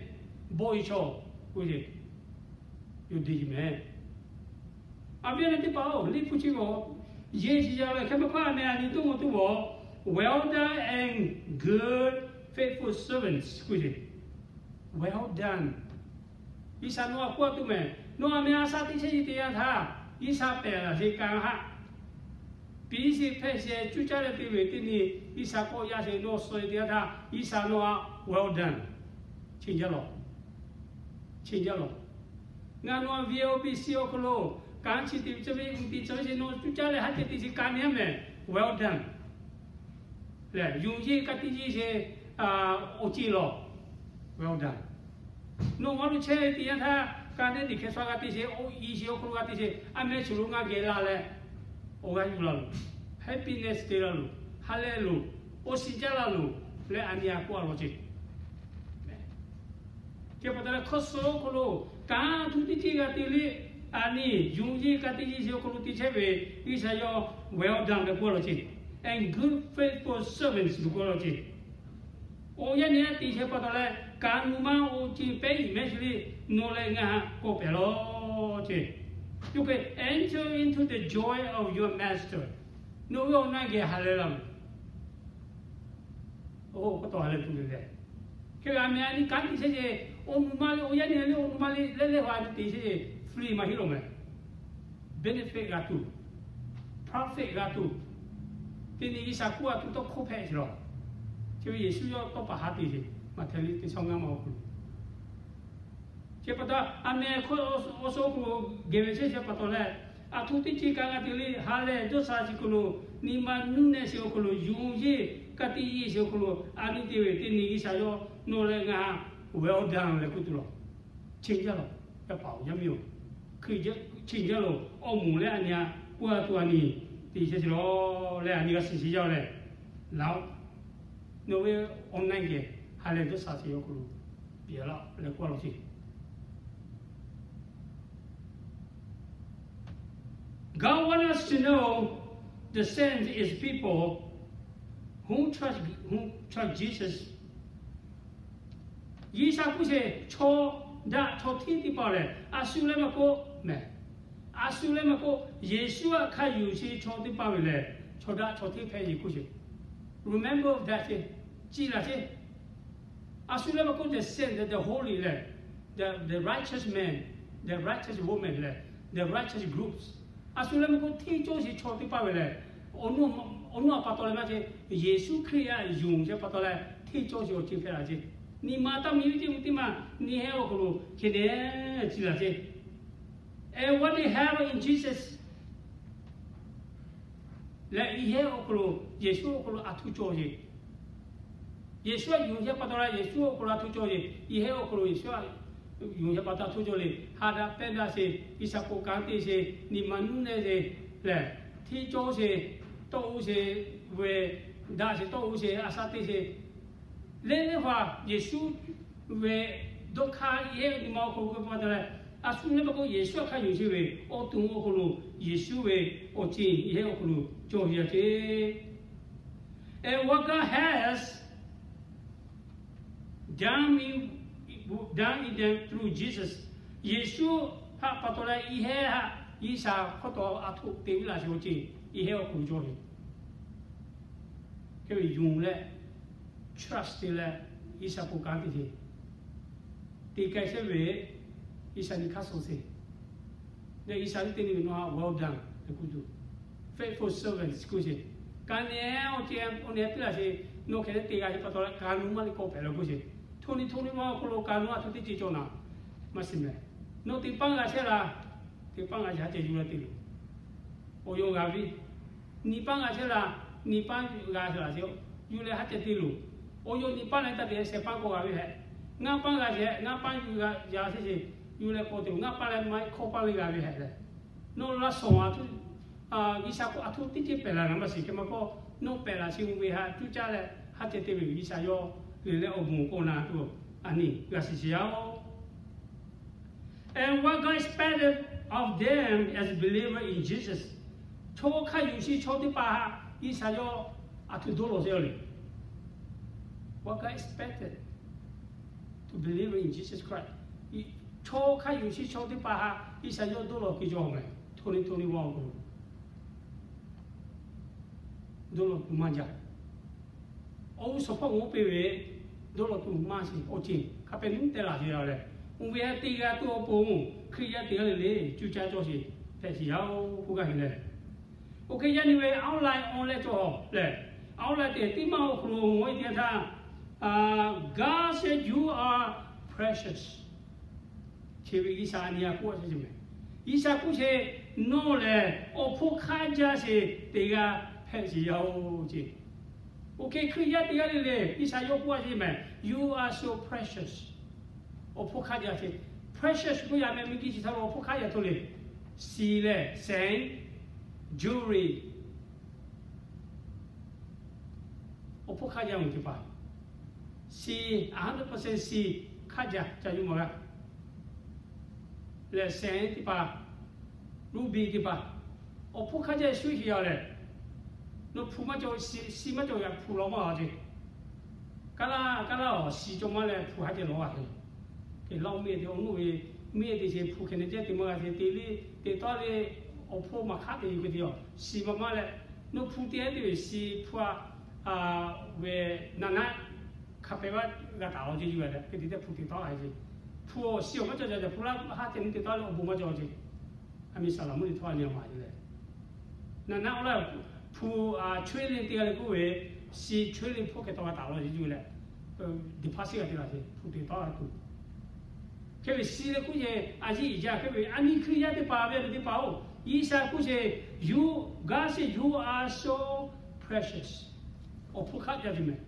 bawˬ ve chaw k'oˆ sheˍ. Yawˇ deˇ sheˍ meh. A viˉ awˬ nyi teˇ hpaˍ-oˬ, liꞈ hpu chi g'awˬ, yeˬ shiˍ yaˇ ve hk'e maˇ hk'aˇ meh a nyi tuˉ maw tuˉ g'awˬ, well done and good, faithful servants k'oˆ sheˍ. Well done. G'uiˬsha nawˬ a k'oˆ a tuˬ meh, nawˬ a meh a shaˉ teˇ chehˇ nyi teˇ yanˇ htaˇ, G'uiˬsha pehˬ laˬ sheˍ kaꞈ haˆ. Piˍ shiˍ hpehꞈ shehˍ cuˇ caˇ leh te ve teˇ nyi, G'uiˬsha k'awꞈ yaˇ sheˍ nawˬ suh ve teˇ yanˇ htaˇ, G'uiˬsha nawˬ a well done, chi jaˇ lawˬ, chi jaˇ lawˬ. Ngaˬ nawˬ a V O B C awˬ hk'aw lo kanˉ chi te ve, chi ve, uiˍ tiꞈ chi ve sheˍ nawˬ cuˇ caˇ leh haˉ te te sheˍ kaꞈ nyi meh, well done. Leh yonˍ yeˇ ka tiꞈ yeˇ sheˍ, awˬ ceˇ lawˬ, well done. Nawˬ g'aw lo chehˇ ve teˇ yanˇ htaˇ, ka neˉ teꞈ hkeh sha g'a te sheˍ, awˬ i sheˍ awˬ hk'aw lo g'a te sheˍ, a meh shuˍ lo ngaˇ geh la leh, awˬ g'aˇ yuˬ la loˬ, happiness te la loˬ, ha lehˬ loˬ, awˬ shiˍ jaˇ la loˬ, leh a nyi a k'oˆ a law ceˇ. Chi pa taw leh hkawˇ suh awˬ hk'aw lo, kanˉ htu teˇ ceuˬ g'a te le, a nyi yonˍ yeˇ ka tiꞈ yeˇ sheˍ awˬ hk'aw lo te chehˇ ve, G'uiˬsha yawˇ well done leh k'oˆ a law ceˇ, and good faithful servants k'oˆ a law ceˇ. Awˬ yanˇ nyi a te chehˇ pa taw leh, kaꞈ nawˬ ma awˬ ceˇ pehˉ iˍ mehˉ sheˍ le, nawˬ leh ngaˬ k'awꞈ pehˬ law ceˇ. Yawˇ hk'e enter into the joy of your master. Nawˬ ve awˬ na geh ha lehˬ la meh. Oˇ k'oˆ taw ha lehˬ tuˬ le leh, hk'e ve a meh a nyi kanˉ te chehˇ ce, awˬ nu ma le, awˬ yanˇ nyi le awˬ nu ma le leh leh ha nyi te chehˇ ce, free maˇ heˆ law meh. Benefit g'a tuˬ, profit g'a tuˬ, teˇ nyi G'uiˬsha k'oˆ a tuˬ tawˇ hkawˇ hpehꞈ sheˍ lawˬ. Chi ve Yeˍsuˆ yawˇ tawˇ paˍ ha te sheˍ, Maꞈhtehˍ liꞈ teˇ shawˉ ngaˇ ma awˬ hk'aw lo Chi pa taw, a meh hkawˇ awˬ suhˉ awˬ hk'aw lo geh ve chehˇ chehˇ pa taw leh, aˬ htoꞈ teˇ ceuˬ kaꞈ g'a te le, ha lehˬ dawˇ sha chi hk'aw lo, nyi ma nuˇ nehˇ sheˍ awˬ hk'aw lo, yonˍ yeˇ ka tiꞈ yeˇ sheˍ awˬ hk'aw lo, a nyi te ve teˇ nyi G'uiˬsha yawˇ nawˬ leh ngaˬ well done leh k'oˆ tuˬ lawˬ. Chi jaˇ lawˬ, yaˇ paˍ-oˬ, yaˇ miˇ-oˬ, chi jaˇ lawˬ, awˬ moˍ leh a nyi a k'oˆ a tuˬ a nyi te chehˇ sheˍ lawˬ leh a nyi g'a shiˍ shiˍ jaˇ leh, laˬ-oˆ, nawˬ ve awˬ na geh ha lehˬ dawˇ sha chi awˬ hk'aw lo piˍ laˇ leh k'oˆ a law ceˇ. God want us to know the saints is people who trust, who trust Jesus. G'uiˬsha k'oˆ sheˍ, chaw daꞈ chaw hteˇ teˇ hpaˍ lehˬ, a shu leh maˇ k'oˆ meh, a shu leh maˇ k'oˆ, Yeˍsuˆ htaꞈ hk'a yonˍ sheˍ chaw teˇ hpaˍ ve lehˬ, chaw daꞈ chaw hteˇ hpehꞈ ve k'oˆ sheˍ. Remember that ceˇ, ciˇ laˬ ceˇ. A shu leh maˇ k'oˆ, the saint, the holy lehˬ, the righteous man, the righteous woman lehˬ, the righteous groups. A shu leh maˇ k'oˆ, hteˇ cawˇ sheˍ chaw teˇ hpaˍ ve lehˬ, awˬ nuˇ a pa taw leh maˇ ceˇ, Yeˍsuˆ Hkriꞈ htaꞈ yonˍ sheˍ pa taw leh hteˇ cawˇ sheˍ awˬ ceˇ hpehꞈ la ceˇ. Nyi ma taˇ miˬ ve teˇ mvuhˇ teˇ maˬ nyi heh awˬ hk'aw lo hk'e nehˬ ciˇ laˬ ceˇ. And what they have in Jesus leh, i heh awˬ hk'aw lo, Yeˍsuˆ awˬ hk'aw lo a htoꞈ cawˬ sheˍ. Yeˍsuˆ htaꞈ yonˍ sheˍ pa taw leh Yeˍsuˆ awˬ hk'aw lo a htoꞈ cawˬ sheˍ. I heh awˬ hk'aw lo Yeˍsuˆ htaꞈ yonˍ sheˍ pa taw a htoꞈ cawˬ le. Ha daꞈ pehnˇ daꞈ sheˍ, G'uiˬsha k'oˆ kanˉ te sheˍ, nyi ma nuˇ nehˇ sheˍ lehˬ, hteˇ cawˇ sheˍ tawˇ oˇ sheˍ ve, daꞈ sheˍ tawˇ oˇ sheˍ, a shaˉ teˇ sheˍ, leh leh hpaˍ Yeˍsuˆ ve dawˇ hk'aˇ yehˇ nyi ma awˬ hk'aw lo k'oˆ pa taw leh, a shu leh pa k'o Yeˍsuˆ htaꞈ hk'a yonˍ sheˍ ve awˬ to awˬ hk'aw lo, Yeˍsuˆ ve awˬ ceuˬ yehˇ awˬ hk'aw lo cawˬ yaˇ ceˇ. And what God has done in, done in them through Jesus. Yeˍsuˆ htaꞈ pa taw leh yehˇ htaꞈ G'uiˬsha hk'aw taw a htoꞈ te laˇ sheˍ awˬ ceuˬ yehˇ awˬ hk'aw lo cawˬ ve. Hk'e ve yonˍ leh, trust te leh, G'uiˬsha k'oˆ kaꞈ te ce, te k'ai sheˍ ve, G'uiˬsha nyi hk'aˇ suh sheˍ. Leh G'uiˬsha teˇ nyi ve nawˬ htaꞈ well done tehꞈ k'oˆ tuˬ, faithful servants k'oˆ sheˍ. Ka nehˬ awˬ ceuˬ awˬ nehˬ piˇ laˇ sheˍ, nawˬ hk'e te g'a ve pa taw leh ka nuˇ maˇ le k'awꞈ hpehꞈ la k'oˆ sheˍ. Hto nyi hto nyi ma awˬ hk'aw lo ka nuˇ a htoꞈ teˇ ceuˬ cawˬ naˍ, maˇ shiˍ mehˍ. Nawˬ teˇ paˉ g'a chehˇ la, teˇ paˉ g'a chehˇ haˉ ceh yuˬ leh te loˬ. Awˬ yawˇ g'a ve, nyiˇ paˉ g'a chehˇ la, nyiˇ paˉ g'a chehˇ la sheˍ, yuˬ leh haˉ ceh te loˬ. Awˬ yawˇ nyiˇ paˉ leh taˇ te, shehˍ paˉ k'awꞈ g'a ve hehꞈ, ngaˇ paˉ g'a chehˇ, ngaˇ paˉ yuˬ g'a chehˇ sheˍ, yuˬ leh k'awꞈ te loˬ. Ngaˇ paˉ leh maˇ hkawˇ paˉ leh g'a ve hehꞈ leh, nawˬ laˇ shawˍ a htoꞈ, G'uiˬsha k'o a htoꞈ teˇ ceuˬ pehˬ la na maˇ shiˍ. Hk'e maˇ k'o, nawˬ pehˬ la sheˍ ve htaꞈ cuˇ caˇ leh haˉ ceh te ve G'uiˬsha yawˇ le leh awˬ bon k'awꞈ na tuˬ, a nyi g'a shiˍ shiˍ yaˇ oˬ. And what God expected of them as believer in Jesus. Chaw hk'a yonˍ sheˍ chaw teˇ hpaˍ htaꞈ G'uiˬsha yawˇ a htoꞈ dawˇ lawˬ sheˍ le. What God expected to believer in Jesus Christ. Chaw hk'a yonˍ sheˍ chaw teˇ hpaˍ htaꞈ G'uiˬsha yawˇ dawˇ lawˬ kuiˬ cawˬ mehˍ. Hto nyi hto nyi ma awˬ hk'aw lo dawˇ lawˬ kuiˬ maˇ jaˇ. Awˬ g'uˇ suhˍ hpawˇ g'oˇ piˇ ve, dawˇ lawˬ kuiˬ maˇ shiˍ awˬ ceuˬ hk'a pehꞈ nuˇ teh laˬ sheˍ yaˇ leh, oˇ ve htaꞈ te g'a tuˬ awˬ pon, Hkriꞈ yaˇ teˇ g'aˇ le le cuˇ caˇ cawˇ sheˍ hpehꞈ sheˍ yaˇ oˬ k'oˆ gaˇ ve leh, oˇ hk'e yaˇ nyi ve outline awˬ leh cawˬ leh, outline teˇ tiˉ maˇ awˬ hk'aw lo mawˬ e teˇ yanˇ htaˇ, God said you are precious. Chi ve G'uiˬsha a nyi a k'oˆ a sheˍ mehˍ. G'uiˬsha k'oˆ sheˍ, nawˬ lehˬ awˬ hpfuhˇ hk'aˇ jaˇ sheˍ teˇ g'aˇ hpehꞈ sheˍ yaˇ oˬ ceˇ. Oˇ hk'e Hkriꞈ yaˇ teˇ g'aˇ le le G'uiˬsha yawˇ k'oˆ a sheˍ mehˍ, you are so precious. Awˬ hpfuhˇ hk'aˇ jaˇ sheˍ. Precious k'oˆ yaˇ mehˍ, miˬguiˬ chi htaꞈ lo awˬ hpfuhˇ hk'aˇ jaˇ hto le. Shiˍ leh sehˍ, jewelry, awˬ hpfuhˇ hk'aˇ jaˇ ve teˇ hpaˍ, shiˍ, a hundred percent shiˍ hk'aˇ jaˇ ca yuˬ maˇ g'a. Leh sehˍ teˇ hpaˍ, ruby teˇ hpaˍ, awˬ hpfuhˇ hk'aˇ jaˇ shu shiˍ yaˇ leh, nawˬ hpu maˇ cawˬ, shiˍ maˇ cawˬ g'a hpu lawˬ maˇ g'a ceˇ. Kaˇ laˇ kaˇ laˇ awˬ shiˍ cawˬ maˇ leh hpu haˉ ceh lawˬ g'a hk'e, hk'e laˇ oˇ miˇ te awˬ nuˇ ve miˇ te sheˍ hpu hk'e ne ceh te maˇ g'a sheˍ, te liˇ te tawˇ le, awˬ hpfuhˇ maˬ hk'aˇ te yuˬ hk'e te yaˇ shiˍ maˇ maˇ leh, nawˬ hpu te te ve shiˍ hpu a ve naˍ naˆ hk'a pehꞈ g'a g'a taˍ lawˬ ceˇ yuˬ leh hk'e te te hpu te tawˇ a ce. Hpu awˬ shiˍ awˬ maˇ cawˬ ca te hpu laˇ haˉ ceh nuˇ te tawˇ le awˬ bon maˇ cawˬ ce. A miˍ saˍ laˍ mvuhˇ le htawˇ a nyi a maˍ yuˬ leh, naˍ naˆ awˬ laˇ hpu a chawehˇ le te g'a le k'oˆ ve, shiˍ chawehˇ le hpu hk'e tawˇ g'a taˍ lawˬ ceˇ yuˬ leh, deposit g'a te la ce hpu te tawˇ a tuˬ. Hk'e ve shiˍ leh k'oˆ ce, a ciˉ iˍ jaˇ hk'e ve a nyi Hkriꞈ yaˇ teˇ hpaˍ ve a miˍ teˇ hpaˍ oˬ, G'uiˬsha k'oˆ ce, you, God said you are so precious. Awˬ hpfuhˇ hk'aˇ jaˇ ce mehˍ.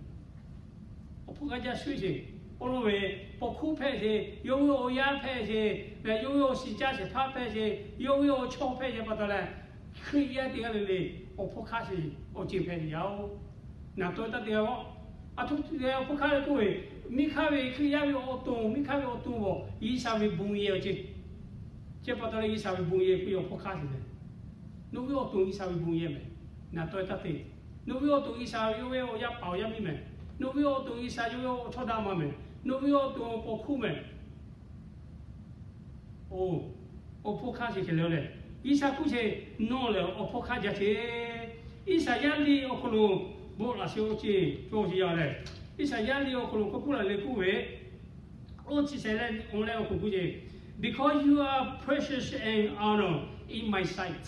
Awˬ hpfuhˇ hk'aˇ jaˇ shu ce. Awˬ lawn ve paw hkuˇ hpehꞈ ce, yawˇ ve awˬ yaˇ hpehꞈ ce, leh yawˇ ve awˬ shiˍ caˇ shehˍ hpaˇ hpehꞈ ce, yawˇ ve awˬ chaw hpehꞈ ce pa taw leh, Hkriꞈ yaˇ teˇ g'aˇ le le awˬ hpfuhˇ hk'aˇ shiˍ awˬ ceuˬ hpehꞈ yaˇ oˬ. Naˍ tawˇ taˇ te g'a, a htoꞈ te awˬ hpfuhˇ hk'aˇ le k'oˆ ve, miˇ hk'aˇ ve Hkriꞈ yaˇ ve awˬ to, miˇ hk'aˇ ve awˬ to g'awˬ G'uiˬsha ve bon yehˬ awˬ ceuˬ. Chi pa taw leh G'uiˬsha ve bon yehˬ k'oˆ ve awˬ hpfuhˇ hk'aˇ shiˍ leh, nawˬ ve awˬ to G'uiˬsha ve bon yehˬ mehˍ. Naˍ tawˇ taˇ te. Nawˬ ve awˬ to G'uiˬsha ve yawˇ ve awˬ yaˇ paˍ awˬ yaˇ miˇ mehˍ. Nawˬ ve awˬ to G'uiˬsha yawˇ ve awˬ chawˇ daꞈ ma mehˍ. Nawˬ ve awˬ to paw hkuˇ mehˍ. Oˬ, awˬ hpfuhˇ hk'aˇ shiˍ hk'e le leh, G'uiˬsha k'oˆ ce, nawˬ lehˬ awˬ hpfuhˇ hk'aˇ jaˇ ce. Iˉsaˍyaˆ liꞈ awˬ hk'aw lo bon laꞈ sheˍ awˬ ceuˬ cawˬ sheˍ yaˇ leh, Iˉsaˍyaˆ liꞈ awˬ hk'aw lo k'oˆ k'oˆ laˬ le k'oˆ ve, oˇ chi shehˍ leh awˬ leh awˬ hk'aw k'oˆ ce, because you are precious and honor in my sight.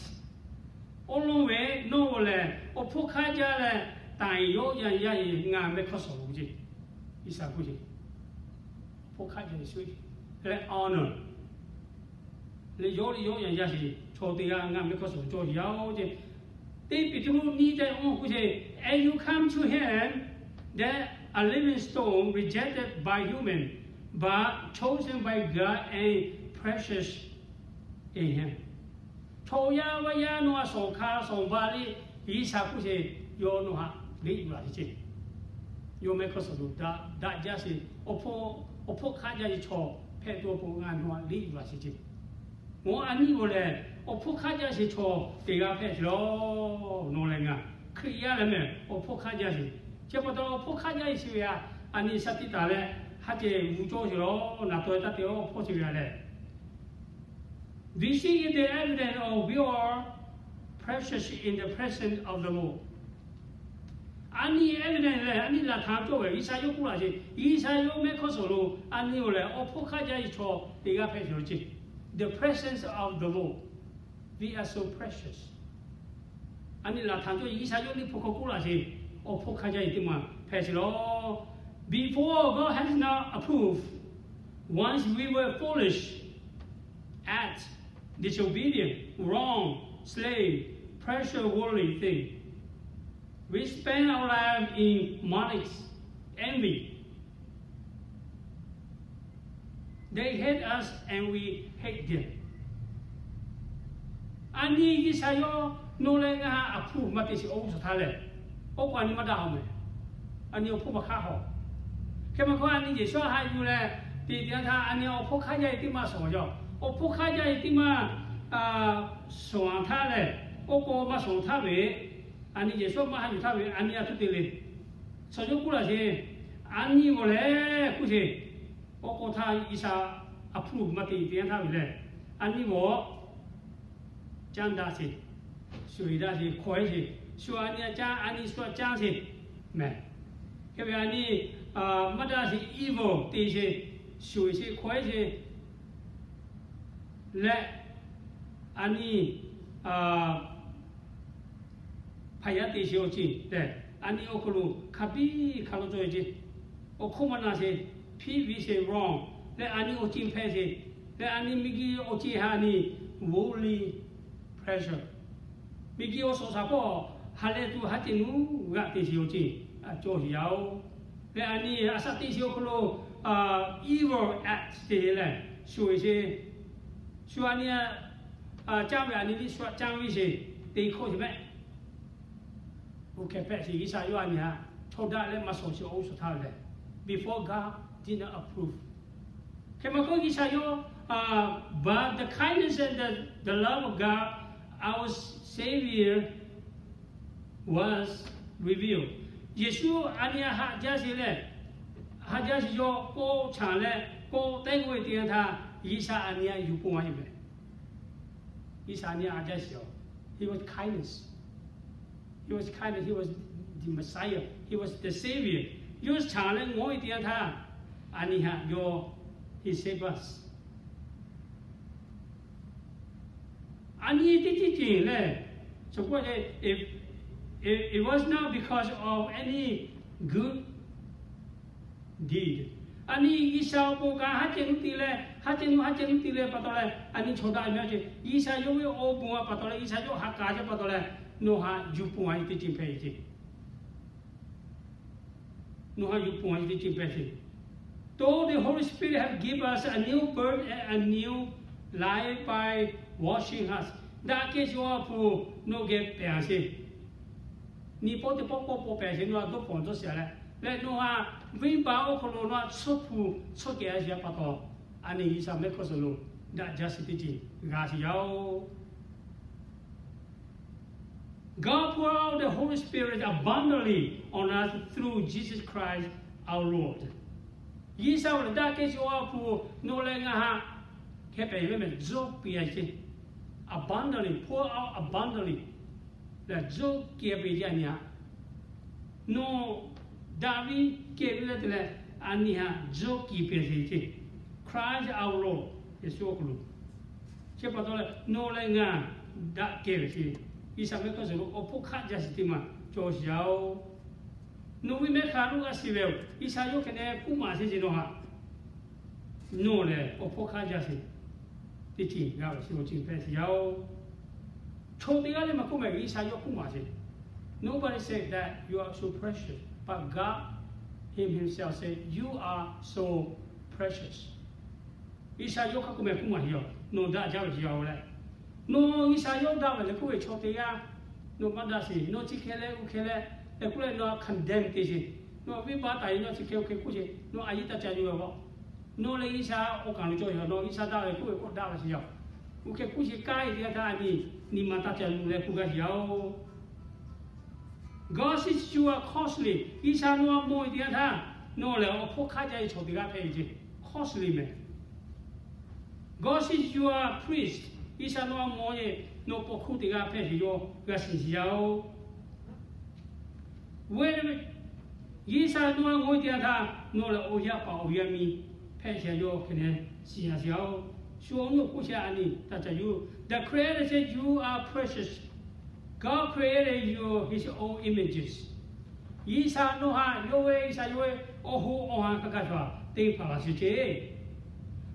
Awˬ lawn ve nawˬ lehˬ awˬ hpfuhˇ hk'aˇ jaˇ leh, taˍ yawˆ yan yaˇ e ngaˬ mehˆ hkawˇ shawˍ lo ce. Iˉsaˍ k'oˆ ce, awˬ hpfuhˇ hk'aˇ jaˇ leh shu leh honor leh yawˆ leh yawˆ yan yaˇ sheˍ chaw teˇ g'aˇ ngaˬ mehˆ hkawˇ shawˍ cawˬ yaˇ oˬ ce. Teˇ Peˍtruˆ nyiˇ tehꞈ awˬ k'oˆ ce, and you come to him, that a living stone rejected by human, but chosen by God and precious in him. Chaw yaˇ vaˇ yaˇ nawˬ a shawˍ hka shawˍ ba le G'uiˬsha k'oˆ sheˍ, yawˇ nawˬ htaꞈ liꞈ yuˬ laˬ sheˍ ceˇ. Yawˇ mehˆ hk'aˇ suhˍ lo daꞈ jaˇ sheˍ, awˬ hpfuhˇ hk'aˆ jaˇ sheˍ chaw hpehꞈ tuˬ awˬ pon ngaˬ nawˬ htaꞈ liꞈ yuˬ laˬ sheˍ ceˇ. Ngaˬ a nyi g'aw lehˬ, awˬ hpfuhˇ hk'aˆ jaˇ sheˍ chaw teˇ g'aˇ hpehꞈ sheˍ lawˬ. Nawˬ lehˬ ngaˬ Hkriꞈ yaˇ leh mehˬ awˬ hpfuhˇ hk'aˆ jaˇ sheˍ. Chi pa taw awˬ hpfuhˇ hk'aˆ jaˇ sheˍ ve htaꞈ a nyi shaˉ tiˇ taˍ leh, ha ceh mvuh cawˇ sheˍ lawˬ. Naˍ taw e taˇ te awˬ hpawˇ chi ve htaꞈ lehˬ, this is the evidence of we are precious in the presence of the Lord. A nyi evidence lehˬ, a nyi laˬ htaꞈ cawˇ ve G'uiˬsha yawˇ k'oˆ laˬ sheˍ. G'uiˬsha yawˇ mehˆ hk'aˇ suhˍ lo a nyi g'aw lehˬ, awˬ hpfuhˇ hk'aˆ jaˇ sheˍ chaw teˇ g'aˇ hpehꞈ sheˍ lo ceˇ. The presence of the Lord, they are so precious. A nyi laˬ htaꞈ cawˇ G'uiˬsha yawˇ liꞈ hpu hk'aw k'oˆ laˬ sheˍ. Awˬ hpfuhˇ hk'aˆ jaˇ sheˍ teˇ maˬ hpehꞈ sheˍ lawˬ. Before God has not approved, once we were foolish, act, disobedient, wrong, slave, pressure, worldly thing. We spend our life in malice, envy. They hate us and we hate them. A nyi G'uiˬsha yawˇ nawˬ leh ngaˬ htaꞈ approve maˇ te sheˍ awˬ g'uˇ suhˍ htaˇ lehˬ, awˬ k'o a nyi maˇ daꞈ haw mehˍ. A nyi awˬ hpfuhˇ maˇ hk'aˆ haw. Hk'e maˇ hkawˇ a nyi Yeˍsuˆ htaꞈ haꞈ yuˬ leh, teˇ yanˇ htaˇ a nyi awˬ hpfuhˇ hk'aˆ jaˇ sheˍ teˇ maˇ shawˍ yaˇ. Awˬ hpfuhˇ hk'aˆ jaˇ sheˍ teˇ maˇ shawˍ htaˇ lehˬ, awˬ k'o maˇ shawˍ htaˇ ve, a nyi Yeˍsuˆ maˇ haꞈ yuˬ htaˇ ve a nyi a htoꞈ te le. Chaw yawˇ k'oˆ laˬ sheˍ, a nyi g'aw lehˬ k'oˆ sheˍ. Awˬ k'o htaˇ G'uiˬsha approve maˇ te teˇ yanˇ htaˇ ve lehˬ, a nyi g'aw canˇ daꞈ sheˍ, shuˍ eˬ daꞈ sheˍ, hkawehˉ sheˍ, shu a nyi a canˇ, a nyi shu a canˇ sheˍ mehˍ. Hk'e ve a nyi maˇ daꞈ sheˍ, evil te sheˍ, shuˍ eˬ sheˍ, hkawehˉ sheˍ leh, a nyi hpaˍ yaˇ te sheˍ awˬ ceuˬ tehꞈ, a nyi awˬ hk'aw lo hk'a biˇ hk'a lo cawˬ e ceˇ. Awˬ hk'oˆ maˇ na sheˍ, hpiˇ viˇ sheˍ, wrong leh a nyi awˬ ceuˬ hpehꞈ sheˍ. Leh a nyi miˬguiˬ awˬ ceuˬ htaꞈ a nyi worldly pleasure, miˬguiˬ awˬ suhˍ shaˍ hpawˇ ha lehˬ tuˬ haˉ cehˬ nuˇ g'aꞈ te sheˍ awˬ ceuˬ cawˬ sheˍ yaˇ oˬ. Leh a nyi a shaꞈ teꞈ sheˍ awˬ hk'aw lo evil act te leh, shu eˬ sheˍ, shu a nyi canˇ ve a nyi liˇ shu aꞈ canˇ viˇ sheˍ, te hkawˇ sheˍ mehˆ. Oˇ hk'e hpehꞈ sheˍ. G'uiˬsha yawˇ a nyi htaꞈ chaw daꞈ leh maˇ shawˍ sheˍ awˬ g'uˇ suhˍ htaˇ ve lehˬ, before God did not approve. Hk'e maˇ k'oˆ G'uiˬsha yawˇ, but the kindness and the, the love of God, our Savior, was revealed. Yeˍsuˆ a nyi a haꞈ jaˇ sheˍ leh, haꞈ jaˇ sheˍ yawˇ k'awꞈ chaꞈ leh k'awꞈ tehˉ k'oˆ ve teˇ yanˇ htaˇ, G'uiˬsha a nyi a yuˬ pon a sheˍ mehˍ. G'uiˬsha a nyi a haꞈ jaˇ sheˍ a, He was kindness. He was kindness. He was the Messiah. He was the Savior. Yawˇ chaꞈ leh ngawˬ ve teˇ yanˇ htaˇ, a nyi htaꞈ yawˇ, He saved us. A nyi teˇ ceuˬ ceuˬ lehˬ, it was not because of any good deed. A nyi G'uiˬsha awˬ pon kaꞈ haˉ cehˬ nuˇ te leh, haˉ cehˬ nuˇ haˉ cehˬ nuˇ te leh pa taw leh a nyi chaw daꞈ ve maˇ ceuˬ. G'uiˬsha yawˇ ve awˬ pon a pa taw leh, G'uiˬsha yawˇ haꞈ kaˍ ceh pa taw leh, nawˬ htaꞈ yuˬ pon a teˇ ceuˬ hpehꞈ ve ceˇ. Nawˬ htaꞈ yuˬ pon a teˇ ceuˬ hpehꞈ ve ceˇ. Though the Holy Spirit have give us a new birth and a new life by washing us, daꞈ kehˬ chi awˬ hpu nawˬ geh pehˍ a sheˍ. Nyi pawˆ teˇ pawˆ pawˆ pawˆ pehˍ sheˍ, nawˬ htaꞈ dawˇ hpawˍ dawˇ shiˍ leh, leh nawˬ htaꞈ venˇbaˆ awˬ hk'aw lo nawˬ htaꞈ tsuhˇ hpu tsuhˇ kehˬ a sheˍ pa taw, a nyi G'uiˬsha mehˆ hk'aˇ suhˍ lo daꞈ jaˇ sheˍ teˇ ceuˬ g'a sheˍ yaˇ oˬ. God pour out the Holy Spirit abundantly on us through Jesus Christ our Lord. G'uiˬsha ve daꞈ kehˬ chi awˬ hpu nawˬ leh ngaˬ htaꞈ hkeh pehˍ ve mehˬ, tzuhˇ piˇ a sheˍ. Abundantly, pour out abundantly leh tzuhˇ kehˬ piˇ a nyi htaꞈ nawˬ daꞈ ve kehˬ ve leh te leh, a nyi htaꞈ tzuhˇ kehˬ piˇ a sheˍ ceˇ. Christ our Lord, Yeˍsuˆ awˬ hk'aw lo. Chi pa taw leh nawˬ leh ngaˬ daꞈ kehˬ ve sheˍ. G'uiˬsha mehˆ hk'aˇ suhˍ lo awˬ hpawˇ hk'aˆ jaˇ sheˍ teˇ maˬ cawˬ sheˍ yaˇ oˬ. Nawˬ ve mehˆ hk'aˇ lo g'a shiˍ ve yoˬ. G'uiˬsha yawˇ hk'e leh k'oˆ maˍ sheˍ ceˇ nawˬ htaꞈ. Nawˬ lehˬ awˬ hpawˇ hk'aˆ jaˇ sheˍ teˇ ceuˬ g'a ve sheˍ, awˬ ceuˬ hpehꞈ sheˍ yaˇ oˬ. Chaw teˇ g'aˇ leh maˇ k'oˆ mehˍ, G'uiˬsha yawˇ k'oˆ maˍ sheˍ. Nobody said that you are so precious, but God Him Himself said you are so precious. G'uiˬsha yawˇ hk'a k'oˆ mehˍ k'oˆ maˍ sheˍ yaˇ, nawˬ daꞈ jaˇ ve sheˍ yaˇ oˬ leh, nawˬ G'uiˬsha yawˇ daꞈ ve leh k'oˆ ve chaw teˇ g'aˇ Nawˬ maˇ daꞈ sheˍ, nawˬ chi hk'e leh oˇ hk'e leh, leh k'oˆ leh nawˬ condemn te sheˍ. Nawˬ venˇbaˆ taˍ ve, nawˬ chi hk'e oˇ hk'e k'oˆ sheˍ, nawˬ a yiˇ taˇ ca yuˬ ve k'o, nawˬ leh G'uiˬsha awˬ kaˍ lo cawˇ ve, nawˬ G'uiˬsha daꞈ ve k'oˆ ve k'awꞈ daꞈ la sheˍ yaˇ. Oˇ hk'e k'oˆ sheˍ kaˇ ve teˇ yanˇ htaˇ a nyi, nyi ma taˇ ca yuˬ leh k'oˆ gaˇ sheˍ yaˇ-oˬ. God sees you are costly. G'uiˬsha nawˬ a mawˬ ve teˇ yanˇ htaˇ, nawˬ lehˬ awˬ hpfuhˇ hk'aˆ jaˇ ve chaw teˇ g'aˇ hpehꞈ ve ceˇ, costly meh. God sees you are priest. G'uiˬsha nawˬ a mawˬ ve, nawˬ paw hkuˇ teˇ g'aˇ hpehꞈ ve yoˬ, g'a shiˍ shiˍ yaˇ-oˬ. G'uiˬsha nawˬ a mawˬ ve teˇ yanˇ htaˇ, nawˬ lehˬ awˬ yaˇ paˍ awˬ yaˇ miˇ hpehꞈ sheˍ yaˇ-oˬ, hk'e leh shiˍ yaˇ sheˍ yaˇ-oˬ. Shu awˬ nuˇ k'oˆ sheˍ a nyi taˇ ca yuˬ. The Creator said you are precious. God created you his own images. G'uiˬsha nawˬ htaꞈ yawˇ ve, G'uiˬsha yawˇ ve awˬ hoˉ awˬ ha hk'a gaˬ htaꞈ te hpanˍ laˬ sheˍ ceˇ.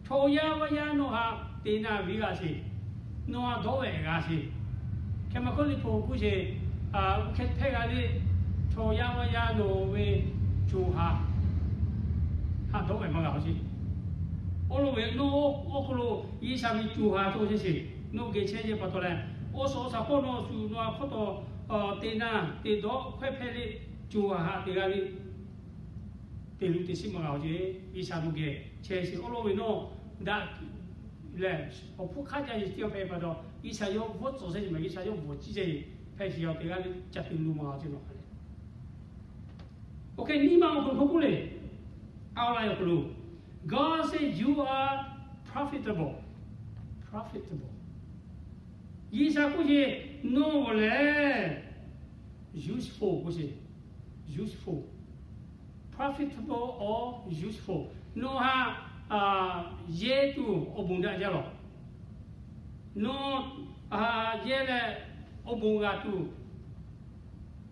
Chaw yaˇ vaˇ yaˇ nawˬ htaꞈ te naˇ ve g'a sheˍ. Nawˬ htaꞈ dawˇ ve g'a sheˍ. Hk'e maˇ k'oˆ, liꞈ hpu k'oˆ sheˍ, hk'e hpehꞈ g'a le, chaw yaˇ vaˇ yaˇ nawˬ ve co ha htaꞈ dawˇ ve maˇ g'a sheˍ. Awˬ lawn ve nawˬ awˬ hk'aw lo G'uiˬsha ve co ha cawˬ chehˇ sheˍ. Nawˬ geh chehˇ ve pa taw leh, awˬ suhˍ awˬ shaˍ hpawˇ nawˬ shu nawˬ htaꞈ hk'aw taw te naˇ te dawˇ hk'e hpehꞈ le, co ha htaꞈ te g'a le, te luˬ te shiˍ maˇ g'a-oˬ ceˇ. G'uiˬsha nawˬ geh chehˇ sheˍ. Awˬ lawn ve nawˬ daꞈ lehˬ, awˬ hpfuhˇ hk'aˆ jaˇ ve teˇ yanˇ hpehꞈ pa taw, G'uiˬsha yawˇ bvuhˆ tcuh sheˍ ceˇ maˬ, G'uiˬsha yawˇ bvuhˆ ciˇ sheˍ ceˇ, hpehꞈ sheˍ yaˇ-oˬ, teˇ g'aˇ le ca te luˬ maˇ g'a-oˬ ceˇ nawˬ hk'a le. Oˇ hk'e nyi ma awˬ hk'aw lo k'oˆ le, awˬ laꞈ awˬ hk'aw lo, God said you are profitable. Profitable. G'uiˬsha k'oˆ sheˍ, nawˬ lehˬ useful k'oˆ sheˍ, useful, profitable or useful. Nawˬ htaꞈ yehˇ tuˬ awˬ bon daꞈ jaˇ lawˬ. Nawˬ htaꞈ yehˇ leh awˬ bon g'a tuˬ,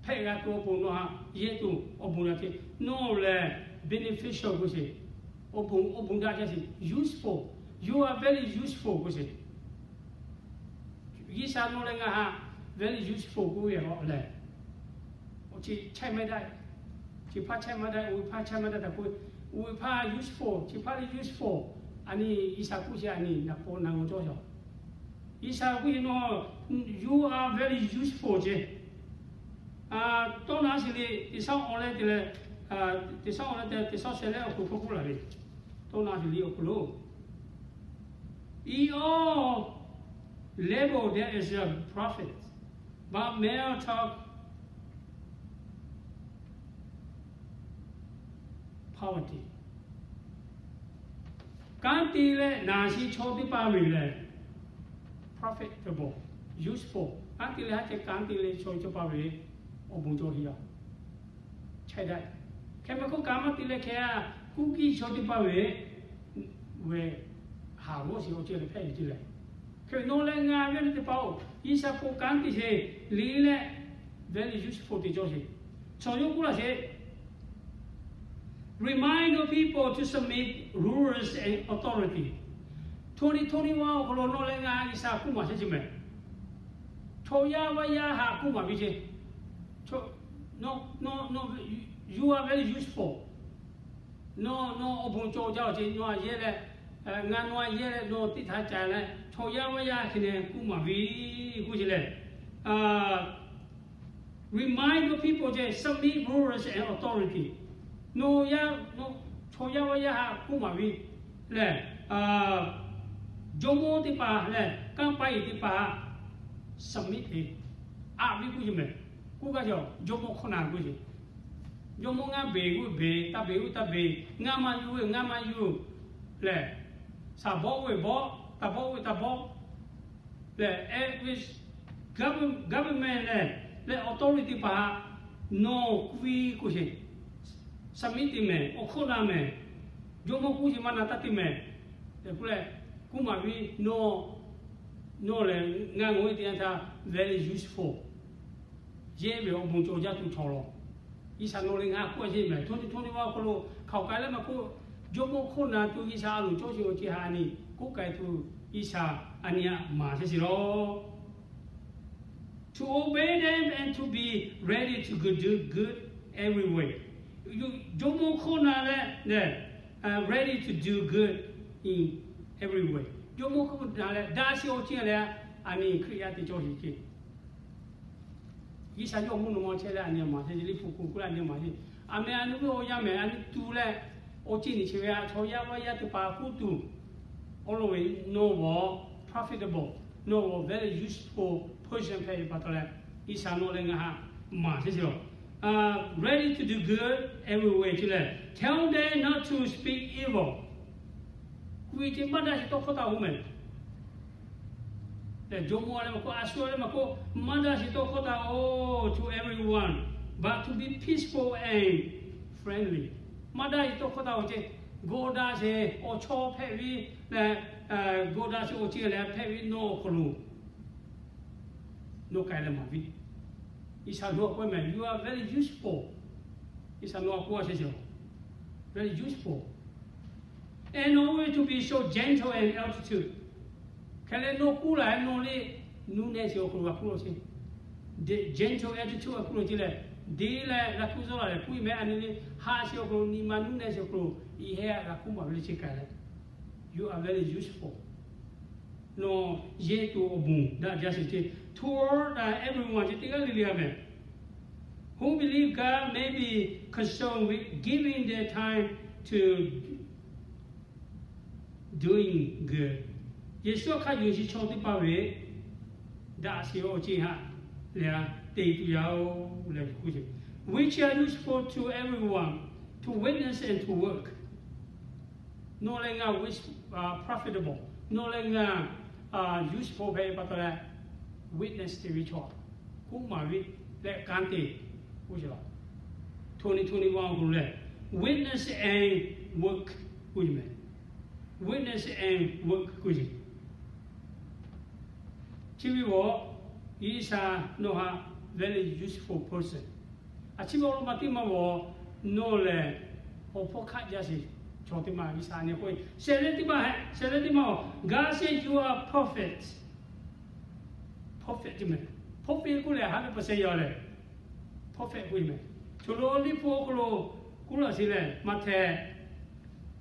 hpehꞈ g'a tuˬ awˬ pon nawˬ htaꞈ yehˇ tuˬ awˬ bon daꞈ ceˇ. Nawˬ lehˬ beneficial k'oˆ sheˍ, awˬ bon, awˬ bon daꞈ jaˇ sheˍ, useful. You are very useful k'oˆ sheˍ. G'uiˬsha nawˬ leh ngaˬ htaꞈ very useful k'oˆ ve lehˬ, chi hpaˇ chehˇ maˇ daꞈ, chi hpaˇ chehˇ maˇ daꞈ, oˇ ve hpaˇ chehˇ maˇ daꞈ tehꞈ k'oˆ ve, oˇ ve hpaˇ useful, chi hpaˇ le useful. A nyi G'uiˬsha k'oˆ sheˍ, a nyi naˍ paw naˍ ngaw cawˇ yaˇ. G'uiˬsha k'oˆ sheˍ nawˬ, you are very useful ceˇ. Tawˇ naˉ shiˍ le, teˇ shaˉ awˬ leh te leh, teˇ shaˉ awˬ leh te, teˇ shaˉ sheh leh awˬ hk'aw lo k'oˆ laˬ ve, tawˇ naˉ shiˍ le awˬ hk'aw lo, in all labor there is a profit, but man talk poverty. Kanˉ te leh naˬ sheˍ chaw teˇ hpaˍ ve lehˬ, profitable, useful. Kanˉ te leh haˉ ceh kanˉ te leh chaw teˇ hpaˍ ve awˬ bon cawˬ heˆ yaˇ. Chehˇ daꞈ. Hk'e maˇ k'oˆ, kanˉ maˇ te leh hk'e a, kuˇ kiˇ chaw teˇ hpaˍ ve, ve haˍ g'awˇ sheˍ awˬ ceuˬ leh hpehꞈ ve ceˇ lehˬ. Hk'e nawˬ leh ngaˬ ve teˇ hpaˍ-oˬ, G'uiˬsha k'o kanˉ te sheˍ, le leh very useful te cawˇ sheˍ. Chaw yawˇ k'oˆ laˇ sheˍ, remind your people to submit rulers and authority. Twenty twenty-one awˬ hk'aw lo nawˬ leh ngaˬ G'uiˬsha k'oˆ maˍ sheˍ ceˇ mehˍ. Chaw yaˇ vaˇ yaˇ htaꞈ k'oˆ maˍ ve ceˇ. You are very useful. Nawˬ, nawˬ awˬ bon cawˬ jaˇ-oˬ ceˇ, nawˬ a yehˇ leh, ngaˬ nawˬ a yehˇ leh nawˬ teˇ htaˇ ca leh chaw yaˇ vaˇ yaˇ hk'e leh k'oˆ maˍ ve, k'oˆ sheˍ lehˬ. Remind your people ceˇ, submit rulers and authority. Nawˬ yaˇ, chaw yaˇ vaˇ yaˇ htaꞈ k'oˆ maˍ ve lehˬ, jawˇmawˇ teˇ hpaˍ lehˬ kanˇ paˍ-e teˇ hpaˍ submit te, aꞈ ve k'oˆ sheˍ mehˍ. K'oˆ gaˇ cawˬ, jawˇmawˇ hkawˇ na k'oˆ sheˍ. Jawˇmawˇ ngaˇ beˬ k'oˆ ve beˬ, taˇ beˬ k'oˆ ve taˇ beˬ, ngaˇ maˇ yuˬ ve ngaˇ maˇ yuˬ lehˬ, shaˍ bawˆ ve bawˆ, taˇ bawˆ ve taˇ bawˆ lehˬ, government lehˬ, leh authority teˇ hpaˍ htaꞈ nawˬ k'oˆ ve k'oˆ sheˍ, submit te mehˍ, awˬ hkawˇ na mehˍ, jawˇmawˇ k'oˆ sheˍ maˇ na taˇ te mehˍ tehꞈ k'oˆ leh, k'oˆ maˍ ve, nawˬ, nawˬ lehˬ ngaˬ ngaˬ hui teˇ yanˇ htaˇ very useful. Yehˇ ve awˬ bon cawˬ jaˇ tuˬ chaw lawˬ. G'uiˬsha nawˬ leh ngaˬ k'oˆ a yeˇ mehˍ. Twenty twenty-one awˬ hk'aw lo hk'aoˍ k'ai leh maˇ k'oˆ, jawˇmawˇ hkawˇ na tuˬ G'uiˬsha a loˍ cawˇ sheˍ awˬ ceuˬ htaꞈ a nyi k'oˆ k'ai tuˬ G'uiˬsha a nyi aꞈ maˍ chehˇ sheˍ lawˬ. To obey them and to be ready to go do good everywhere. Jawˇmawˇ hkawˇ na leh, ready to do good in everywhere. Jawˇmawˇ hkawˇ na leh daꞈ sheˍ awˬ ceuˬ leh, a nyi Hkriꞈ yaˇ te cawˇ sheˍ ceˇ. G'uiˬsha yawˇ mvuhˇ naw ma chehˇ leh a nyi maˍ sheˍ, Liꞈ hpu hk'oˆ k'oˆ leh a nyi maˍ sheˍ. A meh a nyi ve awˬ yanˇ mehˍ a nyi tuˬ leh, awˬ ceˇ nyi chi ve a chaw yaˇ vaˇ yaˇ teˇ hpaˍ k'oˆ tuˬ, awˬ lawn ve nawˬ g'awˬ profitable, nawˬ g'awˬ very useful person hpehꞈ ve pa taw leh, G'uiˬsha nawˬ leh ngaˬ htaꞈ maˍ sheˍ sheˍ laˬ. Ready to do good everywhere chi lehˬ, tell them not to speak evil. Kuˬ ve ceh maˇ daꞈ sheˍ tawˇ hkawˇ taˍ-oˬ mehˍ. Jawˇmawˇ leh maˇ k'oˆ, a shu leh maˇ k'oˆ, maˇ daꞈ sheˍ tawˇ hkawˇ taˍ-oˬ, to everyone, but to be peaceful and friendly. Maˇ daꞈ sheˍ tawˇ hkawˇ taˍ-oˬ ceh, gawˬ daꞈ sheˍ awˬ chawˇ hpehꞈ ve leh, gawˬ daꞈ sheˍ awˬ ceh leh hpehꞈ ve nawˬ awˬ hk'aw lo, nawˬ k'ai leh maˍ ve, G'uiˬsha nawˬ k'oˆ mehˍ, you are very useful. G'uiˬsha nawˬ k'oˆ a sheˍ sheˍ, very useful. And always to be so gentle and altitude. Hk'e leh nawˬ k'oˆ laˬ nawˬ leh nuˇ nehˬ sheˍ awˬ hk'aw lo g'a k'oˆ law sheˍ. Gentle attitude a k'oˆ lo ceh lehˬ, deˇ leh g'a kuˇ zawˇ laˬ leh k'oˆ ve mehˍ. A nyi leh haꞈ sheˍ awˬ hk'aw lo, nyi ma nuˇ nehˬ sheˍ awˬ hk'aw lo, i heh g'a k'oˆ maˍ ve le chi k'ai leh, you are very useful. Nawˬ yehˬ tuˬ awˬ bon daꞈ jaˇ sheˍ ceh, toward everyone ceh teˇ g'aˇ le le a mehˍ. Who believe God may be concerned with giving their time to doing good. Yeˍsuˆ hk'a yonˍ sheˍ chaw teˇ hpaˍ ve daꞈ sheˍ awˬ ceh haꞈ lehˬ te tuˬ yaˇ-oˬ leh, which are useful to everyone to witness and to work. Nawˬ leh ngaˬ profitable, nawˬ leh ngaˬ useful hpehꞈ ve pa taw leh, witness te ve chaw, k'oˆ maˍ ve leh kanˉ te, k'oˆ sheˍ laˬ. Twenty twenty-one awˬ hk'aw lo lehˬ, witness and work k'oˆ ve mehˍ. Witness and work k'oˆ ve, chi ve g'awˬ, G'uiˬsha nawˬ htaꞈ very useful person. A chi ve awˬ lawn ma teˇ maˇ g'awˬ, nawˬ lehˬ awˬ hpawˇ hk'aˆ jaˇ sheˍ chaw teˇ maˇ G'uiˬsha nyi k'oˆ ve, shehˍ leh teˇ maˇ hehꞈ, shehˍ leh teˇ maˇ g'awˬ, God said you are perfect. Perfect mehˍ. Perfect k'oˆ lehˬ hundred percent yaˇ lehˬ, perfect k'oˆ ve mehˍ. Chaw lo Liꞈ hpu awˬ hk'aw lo k'oˆ laˇ sheˍ lehˬ, Maꞈhtehˍ,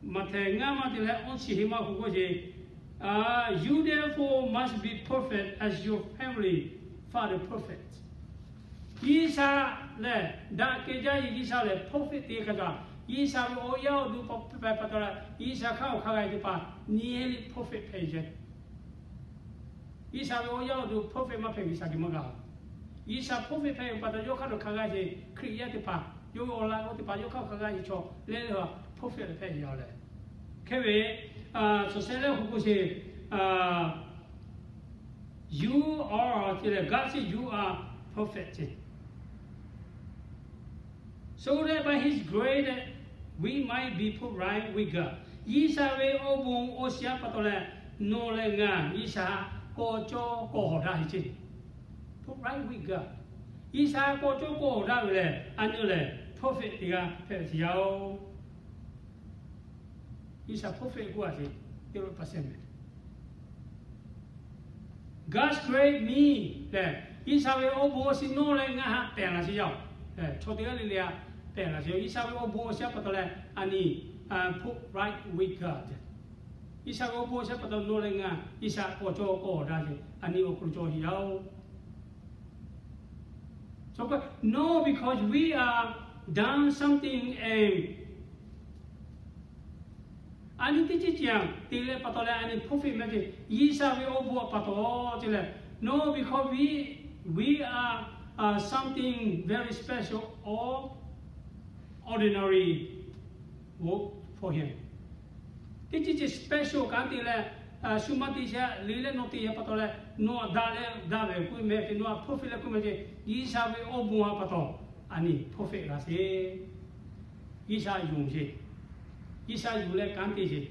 Maꞈhtehˍ ngaˇ maˇ te leh awˇ chi heˍ maˇ k'oˆ k'oˆ sheˍ, you therefore must be perfect as your heavenly Father perfect. G'uiˬsha lehˬ daꞈ kehˬ jaˇ ve, G'uiˬsha lehˬ perfect te hk'a gaˬ, G'uiˬsha ve awˬ yaˇ awˬ duˬ pa taw leh G'uiˬsha hk'aˇ awˬ hk'a g'a teˇ hpaˍ nyi hehˉ liꞈ perfect hpehꞈ ve ceh. G'uiˬsha ve awˬ yaˇ awˬ duˬ perfect maˇ hpehꞈ, G'uiˬsha geh maˇ g'a. G'uiˬsha perfect hpehꞈ ve pa taw, yawˇ hk'aˇ awˬ hk'a g'a sheˍ Hkriꞈ yaˇ teˇ hpaˍ, yawˇ ve awˬ laꞈ g'awˇ teˇ hpaˍ yawˇ hk'aˇ awˬ hk'a g'a sheˍ chaw leh leh perfect leh hpehꞈ ve yoˬ leh. Hk'e ve, sawˍ shehˍ leh k'oˆ k'oˆ sheˍ, you are, God said you are perfect. So that by His grace we might be put right with God. G'uiˬsha ve awˬ bon awˬ shiˍ pa taw leh, nawˬ leh ngaˬ G'uiˬsha k'awꞈ cawˇ k'awꞈ hawˍ daꞈ ve ceh. Put right with God. G'uiˬsha k'awꞈ cawˇ k'awꞈ hawˍ daꞈ ve lehˬ, a nyi lehˬ perfect teˇ g'aˇ hpehꞈ ve ceh yaˇ-oˬ. G'uiˬsha perfect k'oˆ a ceh, teˇ lo pa sehˍ mehˍ. God's grace means lehˬ, G'uiˬsha ve awˬ bon awˬ shiˍ nawˬ leh ngaˬ htaꞈ pehˬ laˬ sheˍ yaˇ-oˬ. Chaw teˇ g'aˇ le le htaꞈ pehˬ laˬ sheˍ. G'uiˬsha ve awˬ bon awˬ shiˍ pa taw leh a nyi put right with God. G'uiˬsha ve awˬ bon awˬ shiˍ pa taw nawˬ leh ngaˬ G'uiˬsha k'awꞈ cawˇ k'awꞈ hawˍ daꞈ ve, a nyi awˬ hk'aw lo cawˇ sheˍ yaˇ-oˬ. So, not because we are done something and a nyi teˇ ceuˬ ceuˬ te leh pa taw leh a nyi perfect mehˍ ceh, G'uiˬsha ve awˬ bon pa taw ceh leh, not because we, we are, uh, something very special or ordinary work for Him. Teˇ ceuˬ ceuˬ special kanˉ te leh, shu maˇ te sheˍ le leh nawˬ te yaˇ pa taw leh nawˬ daꞈ leh daꞈ ve k'oˆ mehˍ ceh, nawˬ htaꞈ perfect leh k'oˆ mehˍ ceh, G'uiˬsha ve awˬ bon a pa taw a nyi perfect g'a sheˍ. G'uiˬsha yonˍ sheˍ. G'uiˬsha yonˍ leh kanˉ te sheˍ.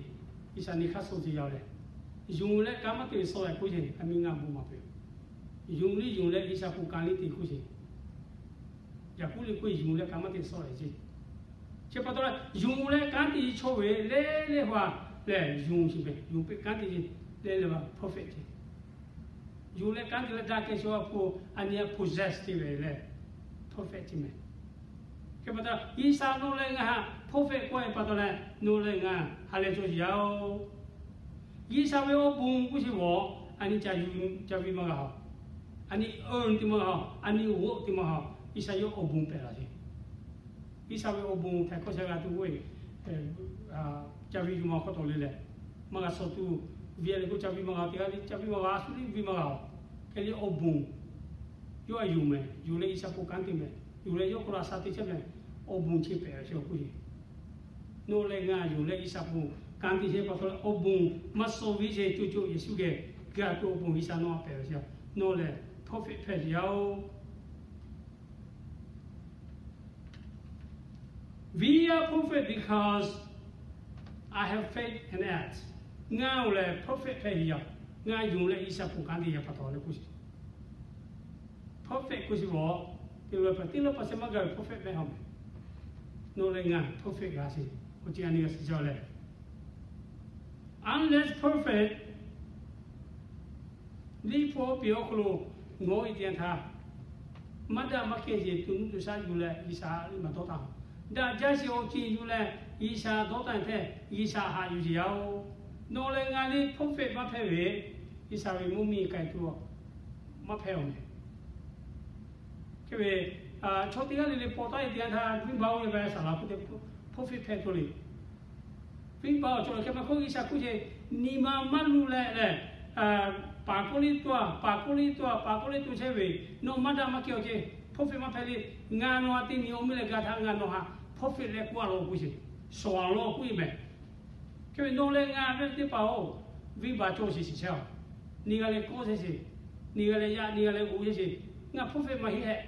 G'uiˬsha nyi hk'aˇ suh sheˍ yaˇ leh, yonˍ leh kanˉ maˇ te ve suh leh k'oˆ sheˍ, a miˇ ngaˬ bon maˍ peuˬ. Yonˍ liˇ yonˍ leh G'uiˬsha k'o kanˉ liˇ te k'oˆ sheˍ. Yaˍkoˆ liꞈ k'oˆ yonˍ leh kanˉ maˇ te suh leh ceh. Chi pa taw leh yonˍ leh kanˉ te chaw ve le le hpaˍ lehˬ yonˍ sheˍ ve, yonˍ peuˬ kanˉ te leh leh hpaˍ perfect ceh. Yonˍ leh kanˉ te leh daꞈ kehˬ chaw a hpu, a nyi htaꞈ possess te ve leh perfect ceh mehˍ. Hk'e pa taw G'uiˬsha nawˬ leh ngaˬ htaꞈ perfect k'oˆ ve pa taw leh nawˬ leh ngaˬ ha lehˬ cawˇ sheˍ yaˇ-oˬ. G'uiˬsha ve awˬ bon k'oˆ sheˍ g'awˬ, a nyi ca yuˬ ca ve maˇ g'a-oˬ. A nyi earn teˇ maˇ g'a, a nyi g'oˆ teˇ maˇ g'a, G'uiˬsha yawˇ awˬ bon pehꞈ la ce. G'uiˬsha ve awˬ bon htaiˍ hkawˇ sha g'a tuˬ ve, ca vi yuˬ ma hk'aw taw le lehˬ, maˇ g'a shawˍ tuˬ, ve a leh k'o ca vi maˇ g'a, teˇ g'aˇ le ca vi maˇ g'a, a shu le vi maˇ g'a-oˬ. Hk'e le awˬ bon yawˇ a yuˬ mehˍ, yuˬ leh G'uiˬsha hpu kanˉ te mehˍ, yuˬ leh yawˇ hk'aw lo a sha te chehˇ mehˍ, awˬ bon chi pehꞈ ve chi awˬ hk'oˆ ce. Nawˬ leh ngaˬ yuˬ leh G'uiˬsha hpu kanˉ te chehˇ pa taw leh awˬ bon maˇ shawˍ ve ce. Co co Yeˍsuˆ geh g'a tuˬ awˬ bon G'uiˬsha nawˬ a pehꞈ ve ce. Nawˬ lehˬ prophet hpehꞈ ve yoˬ. We are prophet because I have faith and act. Ngaˬ-oˬ lehˬ prophet hpehꞈ ve yoˬ. Ngaˬ yuˬ leh G'uiˬsha hpu kanˉ te ve pa taw leh k'oˆ ce. Prophet k'oˆ ce ve, teˇ lawˇ pa teˇ lawˇ pa sheh maˇ gaˬ ve prophet mehˍ hawˬ mehˍ. Nawˬ leh ngaˬ prophet g'a ce. Awˬ ceuˬ a nyi g'a shiˍ jaˇ leh, unless prophet, liꞈ hpu awˬ piˍ awˬ hk'aw lo ngawˬ-e teˇ yanˇ htaˇ, maˇ daꞈ maˇ kehˬ ce tuˬ nuˇ tuˬ shaˉ yuˬ leh G'uiˬsha liꞈ maˇ dawˇ taˍ. Daꞈ jaˇ ce awˬ ceuˬ yuˬ leh G'uiˬsha dawˇ taˍ htaˇ G'uiˬsha haꞈ yuˬ ce yaˇ-oˬ. Nawˬ leh ngaˬ le prophet maˇ hpehꞈ ve, G'uiˬsha ve mvuhˇmiˬ k'ai tuˬ maˇ hpehꞈ-oˬ mehˍ. Hk'e ve, chaw teˇ g'aˇ le le paw taˉ-e teˇ yanˇ htaˇ venˇbaˆ oˇ ve saˍ laˍ hpu te prophet hpehꞈ tuˬ le. Venˇbaˆ awˬ cawˬ hk'e maˇ hkawˇ G'uiˬsha k'oˆ ce, nyi ma maˇ luˬ leh lehˬ, paˍ kawˆ liˇ tuˬ a, paˍ kawˆ liˇ tuˬ a, paˍ kawˆ liˇ tuˬ chehˇ ve, nawˬ maˇ daꞈ maˇ kehˬ awˬ ceuˬ prophet maˇ hpehꞈ le. Ngaˬ nawˬ a te nyi awˬ meuˇ leh ga htaꞈ ngaˬ nawˬ haꞈ prophet leh k'oˆ a law k'oˆ ce, shawˍ a law k'oˆ ve mehˍ. Hk'e ve nawˬ leh ngaˬ ve teˇ hpaˍ-oˬ, venˇbaˆ cawˬ sheˍ shiˍ chehˇ-oˬ. Nyi g'a leh kawˆ chehˇ sheˍ, nyi g'a leh yaꞈ, nyi g'a leh g'oꞈ chehˇ sheˍ. Ngaˬ prophet maˇ heˆ hehꞈ.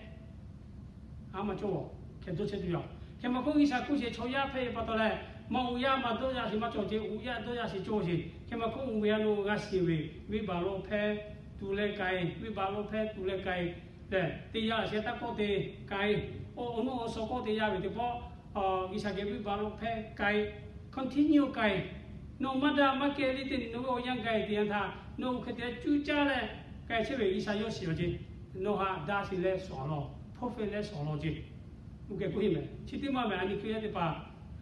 A maˇ cawˬ, hk'e dawˇ chehˇ tuˬ yaˇ. Hk'e maˇ hkawˇ G'uiˬsha k'oˆ ce, chaw yaˇ hpehꞈ ve pa taw leh, maˇ g'oꞈ yaˇ maˇ dawˇ yaˇ sheˍ maˇ cawˬ ce, g'oꞈ yaˇ dawˇ yaˇ sheˍ cawˬ sheˍ. Hk'e maˇ hkawˇ oˇ ve a nawˬ g'a shiˍ ve, venˇbaˆ lawˬ hpehˇ tuˬ leh k'ai, venˇbaˆ lawˬ hpehˇ tuˬ leh k'ai lehˬ, teˇ yanˇ sheh taˇ kawˆ te k'ai, awˬ nawˇ awˬ suhˍ kawˆ te yaˇ ve teˇ pawˆ, G'uiˬsha geh venˇbaˆ lawˬ hpehˇ k'ai, continue k'ai. Nawˬ maˇ daꞈ maˇ kehˬ le te nawˬ ve awˬ yanˇ gaˬ-e teˇ yanˇ htaˇ nawˬ oˇ hk'e te cuˇ caˇ leh k'ai chehˇ ve G'uiˬsha yawˇ shiˍ awˬ ce. Nawˬ haꞈ daꞈ sheˍ leh shawˍ a law, prophet leh shawˍ a law ce. Oˇ hk'e k'oˆ heˆ mehˍ. Chi teˇ maˇ mehˍ, a nyi Hkriꞈ yaˇ teˇ hpaˍ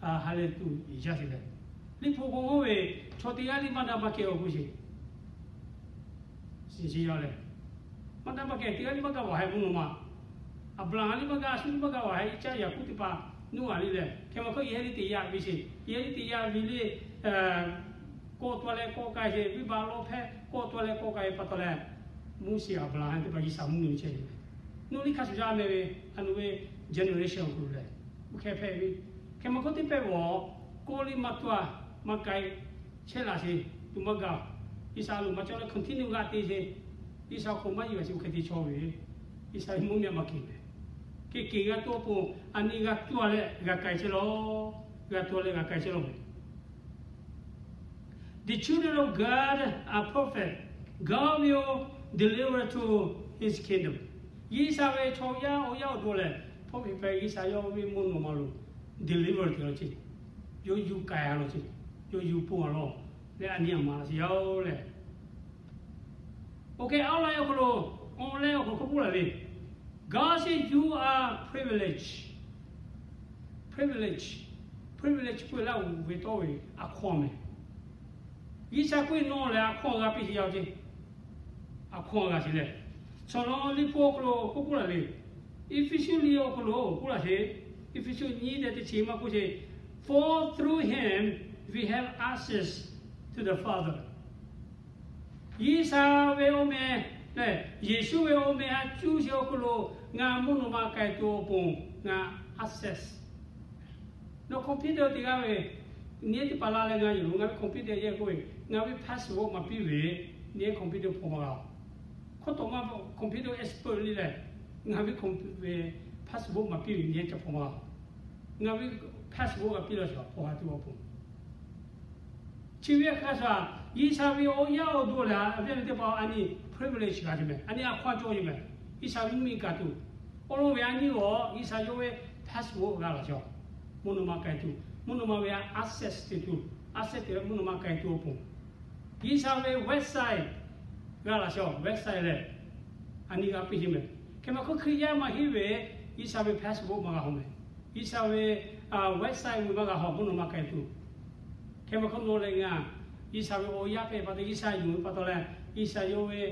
ha lehˬ tuˬ yeˬ jaˇ sheˍ leh, liꞈ hpu k'o oˇ ve chaw teˇ g'aˇ le maˇ daꞈ maˇ kehˬ awˬ hk'oˆ sheˍ. Shiˍ shiˍ yaˇ lehˬ, maˇ daꞈ maˇ kehˬ teˇ g'aˇ le maˇ gaˬ vaˬ heh mvuhˇ naw ma. Aˍbraˍhanˍ le maˇ gaˬ, a shu le maˇ gaˬ vaˬ heh, Iˉcaˆ, Yaˍkoˆ teˇ hpaˍ, Noˉaꞈ le lehˬ. Hk'e maˇ hkawˇ yehˇ le teꞈ yaˇ ve sheˍ. Yehˇ le teꞈ yaˇ ve le, kawˆ taw leh kawˆ k'ai sheˍ, venˇbaˆ lawˬ hpehˇ kawˆ taw leh kawˆ k'ai pa taw leh, Moˉseˍ, Aˍbraˍhanˍ teˇ hpaˍ G'uiˬsha mvuhˇ miˬ chehˇ ve. Nawˬ liˇ hk'a shuˍ jaˇ meh ve, a nawˬ ve generation awˬ hk'aw lo lehˬ, oˇ hk'e hpehꞈ ve. Hk'e maˇ hkawˇ teˇ pehˇ ve awˬ, kawˆ le maˇ taw a, maˇ k'ai chehˇ laˬ sheˍ, tuˬ maˇ gaˬ. G'uiˬsha lo maˇ cawˬ leh continue g'a te sheˍ. G'uiˬsha awˬ hk'aw maˇ yuˬ a sheˍ, oˇ hk'e te chaw ve, G'uiˬsha ve mvuhˇ miˬ maˇ kehˬ mehˍ. Hk'e kehˬ g'a tuˬ awˬ pon, a nyi g'a taw leh g'a k'ai chehˇ law. G'a taw leh g'a k'ai chehˇ law mehˍ. The children of God are prophet. God will deliver to his kingdom. G'uiˬsha ve chaw yaˇ awˬ yaˇ awˬ to lehˬ, prophet hpehꞈ, G'uiˬsha yawˇ ve mvuhˇ naw ma lo deliver te law ce. Yawˇ yuˬ k'ai a law ce. Yawˇ yuˬ pon a law leh a nyi a maˍ sheˍ yaˇ-oˬ lehˬ. Oˇ hk'e awˬ lawn awˬ hk'aw lo, awˬ leh awˬ hk'aw lo k'oˆ laˬ ve, God said you are privileged. Privilege, privilege k'oˆ ve laˇ, oˇ ve tawˇ ve a hkawˇ mehˍ. G'uiˬsha k'oˆ ve nawˬ lehˬ a hkawˇ g'a piˇ sheˍ yaˇ-oˬ ce. A hkawˇ g'a sheˍ lehˬ, chaw nawˬ liꞈ hpu awˬ hk'aw lo k'oˆ k'oˆ laˬ ve, Eˇfeˇsuꞈ liꞈ awˬ hk'aw lo k'oˆ laˬ sheˍ. Eˇfeˇsuꞈ nyiˇ tehꞈ teˇ chi maˇ k'oˆ sheˍ, For through him we have access to the Father. G'uiˬsha ve awˬ meh lehˬ, Yeˍsuˆ ve awˬ meh a cuˇ sheˍ awˬ hk'aw lo ngaˬ mvuhˇ naw ma k'ai tuˬ awˬ pon ngaˬ access. Nawˬ computer teˇ g'aˇ ve, nyi teˇ hpaˍ la leh ngaˬ yehˬ lo ngaˬ ve computer yehˬ k'oˆ ve, ngaˬ ve password maˍ piˇ ve, nyi computer hpaw maˇ g'a. Hkawˇ tawꞈ ma computer expert le lehˬ, ngaˬ ve computer ve password maˍ piˇ ve nyi ca hpaw maˇ g'a. Ngaˬ ve password g'a piˇ laˇ shaˍ hpaw ha tuˬ awˬ pon Chi ve hk'a shuˍ, G'uiˬsha ve awˬ yaˇ awˬ duˬ lehˬ, a viˉ ve teˇ hpaˍ a nyi privilege g'a ce mehˍ, a nyi a hkawˇ cawˬ ce mehˍ. G'uiˬsha ve mvuhˇmiˬ kaꞈ tuˬ, awˬ lawn ve a nyi awˬ G'uiˬsha yawˇ ve password g'a laˬ shaˍ. Mvuhˇ naw ma k'ai tuˬ, mvuhˇ naw ma ve access te tuˬ, access te leh mvuhˇ naw ma k'ai tuˬ awˬ pon, G'uiˬsha ve website g'a laˬ shaˍ. Website lehˬ, a nyi g'a piˇ ce mehˍ. Hk'e maˇ hkawˇ Hkriꞈ yaˇ maˇ heˆ ve, G'uiˬsha ve password maˇ g'a hawˬ mehˍ. G'uiˬsha ve website ve maˇ g'a hawˬ mvuhˇ naw ma k'ai tuˬ. Hk'e maˇ hkawˇ nawˬ leh ngaˬ G'uiˬsha ve awˬ yaˇ hpehꞈ pa taw, G'uiˬsha yonˍ ve pa taw leh, G'uiˬsha yawˇ ve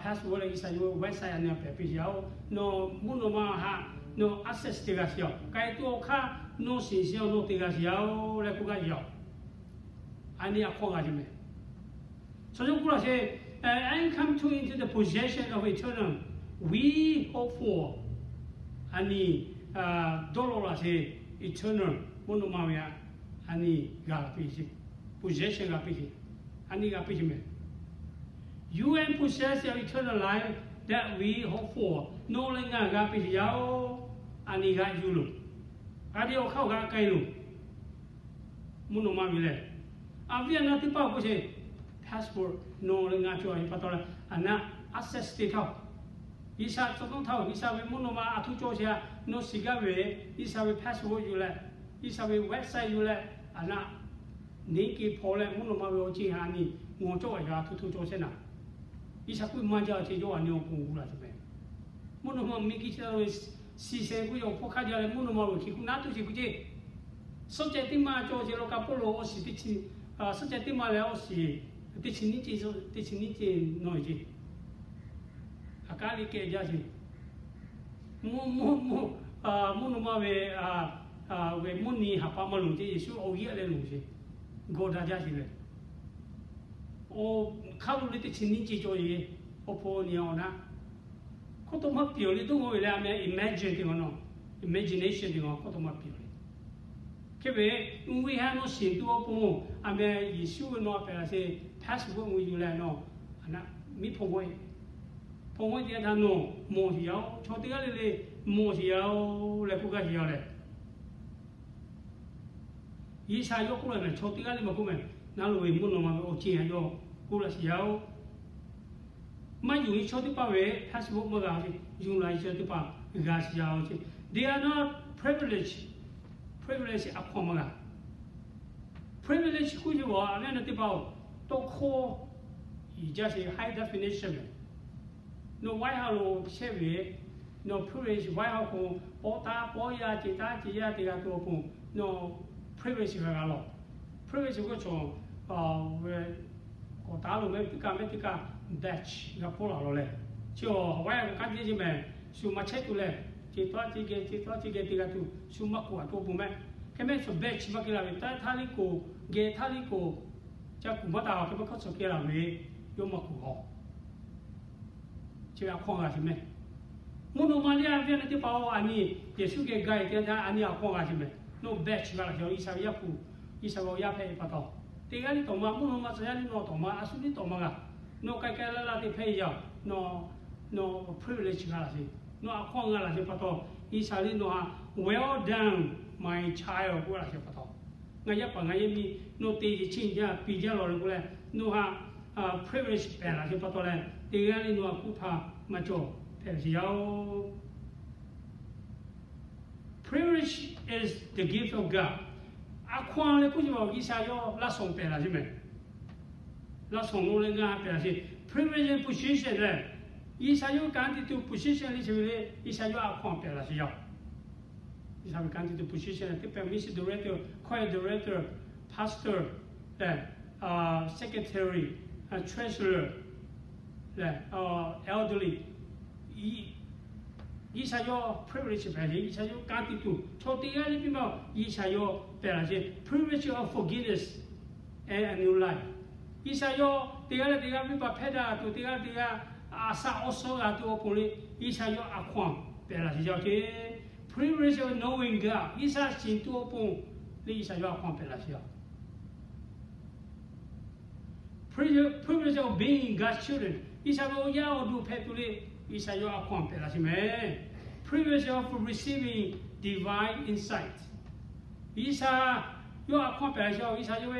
password leh G'uiˬsha yawˇ ve website a nyi a pehˍ piˇ sheˍ yaˇ-oˬ. Nawˬ mvuhˇ naw ma htaꞈ nawˬ access te g'a sheˍ yaˇ-oˬ. K'ai tuˬ awˬ hk'aˇ nawˬ shiˍ sheˍ-oˬ, nawˬ te g'a sheˍ yaˇ-oˬ leh k'oˆ gaˇ sheˍ yaˇ-oˬ. A nyi a hk'awˇ g'a sheˍ mehˍ. Chaw yaˇ k'oˆ laˇ sheˍ, I come to into the possession of eternal, we hope for. A nyi dawˇ law laˬ sheˍ, eternal, mvuhˇ naw ma ve a, a nyi g'a piˇ sheˍ, possession g'a piˇ sheˍ, a nyi g'a piˇ sheˍ mehˍ. You and possess your eternal life that we hope for. Nawˬ leh ngaˬ g'a piˇ sheˍ yaˇ-oˬ, a nyi g'a yuˬ loˬ. A nyi awˬ hk'aˇ g'a k'ai loˬ. Mvuhˇ naw ma ve lehˬ, a viˉ a naˉ teˇ hpaˍ k'oˆ sheˍ, password nawˬ leh ngaˬ cawˬ ve pa taw leh, a naˉ access te htaˇ-oˬ, G'uiˬsha tcuh nawˉ htaˇ-oˬ, G'uiˬsha ve mvuhˇ naw ma a htoꞈ cawˬ sheˍ-a, nawˬ shiˍ gaˇ ve, G'uiˬsha ve password yuˬ leh, G'uiˬsha ve website yuˬ leh, a naˉ neˇ ke hpaw leh mvuhˇ naw ma ve awˬ ceuˬ htaꞈ a nyi ngawˬ cawˇ a yaꞈ htoꞈ htoꞈ cawˬ sheˍ naˍ. G'uiˬsha k'oˆ maˇ jaˇ awˬ ceuˬ yawˇ a nyi awˬ pon g'uˇ laˬ sheˍ mehˍ. Mvuhˇ naw ma miˬ guiˬ chi ta ve shiˍ shehˍ k'oˆ ve awˬ hpawˇ hk'aˇ jaˇ leh mvuhˇ naw ma ve hkiˬ hk'oˆ naˉ tuˬ sheˍ k'oˆ ceˇ. Suhˉ ceh teˇ maˇ cawˬ sheˍ law ka Pawˇluꞈ awˬ shiˍ teˇ chi, suhˉ ceh teˇ maˇ leh awˬ shiˍ teˇ chi nyiˇ ceh, teˇ chi nyiˇ ceh nawˬ ceˇ. A kaˉ liꞈ kehˬ jaˇ sheˍ. Mvuhˇ, mvuhˇ, mvuhˇ, mvuhˇ naw ma ve, ve mvuhˇ nyi haˍ pa maˇ loˍ ceˇ, Yeˍsuˆ awˬ g'euˆ leh loˍ sheˍ. Gawˬ daꞈ jaˇ sheˍ leh, awˬ hk'aˇ lo le teˇ chi nyiˇ ceh cawˬ sheˍ. Awˬ hpon nyi awˬ naˉ hk'oˆ taw maˇ piˍ-oˬ le, dawˇ g'aw ve leh a meh imagination te g'a nawˬ, imagination te g'a hk'oˆ taw maˇ piˍ-oˬ le. Hk'e ve, uiˍ ve ha nawˬ shiˍ tuˬ awˬ pon, a meh Yeˍsuˆ ve nawˬ a pehˍ laˬ sheˍ, password uiˍ yuˬ leh nawˬ, a naˉ miˉ hpawˇ g'awˇ, hpawˇ g'awˇ te htaˇ nawˬ mawˬ sheˍ yaˇ-oˬ, chaw teˇ g'aˇ le le mawˬ sheˍ yaˇ-oˬ leh k'oˆ gaˇ sheˍ yaˇ leh, G'uiˬsha yawˇ k'oˆ laˇ mehˍ, chaw teˇ g'aˇ le maˇ k'oˆ mehˍ, naˉ lo ve mvuhˇ naw ma ve awˬ ceuˬ htaꞈ yawˇ k'oˆ laˇ sheˍ yaˇ-oˬ. Maˇ yonˍ ve chaw teˇ hpaˍ ve password maˇ g'a ve, yonˍ la ve chaw teˇ hpaˍ g'a sheˍ yaˇ-oˬ ce. They are not privileged. Privilege a hk'awˇ maˇ g'a. Privilege k'oˆ ve a ve na teˇ hpaˍ-oˬ, tawˇ hkawˇ iˍ jaˇ sheˍ, high definition mehˍ. Nawˬ waiˇ ha lo chehˇ ve, nawˬ privilege waiˇ ha k'o, pawˇ taˉ pawˇ yaˇ ce taˉ ce yaˇ te g'a tuˬ awˬ pon, nawˬ privilege g'a g'a lawˬ. Privilege k'o chaw, k'awꞈ taˉ lo mehˍ teˇ kaˇ mehˍ teˇ kaˇ batch g'a pawˇ laˬ lawˬ leh, chi awˬ waiˇ ha k'o kanˉ te ce mehˍ, shu maˇ chehˇ tuˬ leh, ce taˉ ce geh ce taˉ ce geh te g'a tuˬ shu maˇ k'oˆ a tuˬ awˬ pon mehˍ. Hk'e mehˍ shu batch maˇ k'oˆ la ve, taˇ htaˇ liˇ k'oˍ, geh htaˇ liˇ k'oˍ, ca kuˬ maˇ taˍ a hk'e maˇ hk'aˇ suh kehˬ laˬ ve, yawˇ maˇ k'oˆ a. Chi ve a hk'awˇ g'a sheˍ mehˍ. Mvuhˇ naw ma liˇ a viˉ a na teˇ hpaˍ-oˬ, a nyi Yeˍsuˆ geh ga e te a nyi a hk'awˇ g'a sheˍ mehˍ. Nawˬ batch g'a laˬ sheˍ, G'uiˬsha ve Yaˇ hpu, G'uiˬsha ve awˬ yaˇ hpehꞈ ve pa taw, teˇ g'aˇ liˇ tawꞈ ma, mvuhˇ naw ma tcuh yaˇ liˇ nawˬ tawꞈ ma, a shu liˇ tawꞈ ma g'a. Nawˬ k'ai k'ai laˇ laˇ te hpehꞈ yaˇ, nawˬ, nawˬ privilege g'a laˬ sheˍ, nawˬ a hk'awˇ g'a laˬ sheˍ pa taw, G'uiˬsha liˇ nawˬ htaꞈ well done, my child k'oˆ laˬ sheˍ pa taw, ngaˬ yaˇ paˍ ngaˬ yaˇ miˇ, nawˬ te yeˬ chi jaˇ piˍ jaˇ lawˬ leh k'oˆ leh, nawˬ htaꞈ privilege pehˬ laˬ sheˍ pa taw leh, teˇ g'aˇ liˇ nawˬ htaꞈ kuˇ hpaˇ maˇ cawˬ hpehꞈ ve sheˍ yaˇ-oˬ. Privilege is the gift of God. A hk'awˇ leh k'oˆ ve, G'uiˬsha yawˇ laˇ shawˍ pehˬ laˬ sheˍ mehˍ. Laˇ shawˍ lo leh ngaˬ pehˬ laˬ sheˍ. Privilege and position lehˬ, G'uiˬsha yawˇ kanˉ te tuˬ position liˇ chi ve le, G'uiˬsha yawˇ a hk'awˇ pehˬ laˬ sheˍ yaˇ-oˬ. G'uiˬsha ve kanˉ te tuˬ position lehˬ, teˇ pehˍ music director, choir director, pastor lehˬ, secretary, treasurer lehˬ, elderly, G'uiˬsha yawˇ privilege pehˬ sheˍ, G'uiˬsha yawˇ kanˉ te tuˬ chaw teˇ g'aˇ liˇ piˇ ma, G'uiˬsha yawˇ pehˬ laˬ sheˍ. Privilege of forgiveness and a new life. G'uiˬsha yawˇ teˇ g'aˇ leh teˇ g'aˇ viˉ paˍ hpehˇ daꞈ tuˬ, teˇ g'aˇ leh teˇ g'aˇ a shaꞈ awˬ suhˉ g'a tuˬ awˬ pon le, G'uiˬsha yawˇ a hk'awˇ pehˬ laˬ sheˍ yaˇ-oˬ ce. Privilege of knowing God, G'uiˬsha shiˍ tuˬ awˬ pon le, G'uiˬsha yawˇ a hk'awˇ pehˬ laˬ sheˍ yaˇ. Privilege of being God's children, G'uiˬsha ve awˬ yaˇ awˬ duˬ hpehꞈ tuˬ le, G'uiˬsha yawˇ a hk'awˇ pehˬ laˬ sheˍ mehˍ. Privilege of receiving divine insight, G'uiˬsha yawˇ a hk'awˇ pehˬ laˬ sheˍ. G'uiˬsha yawˇ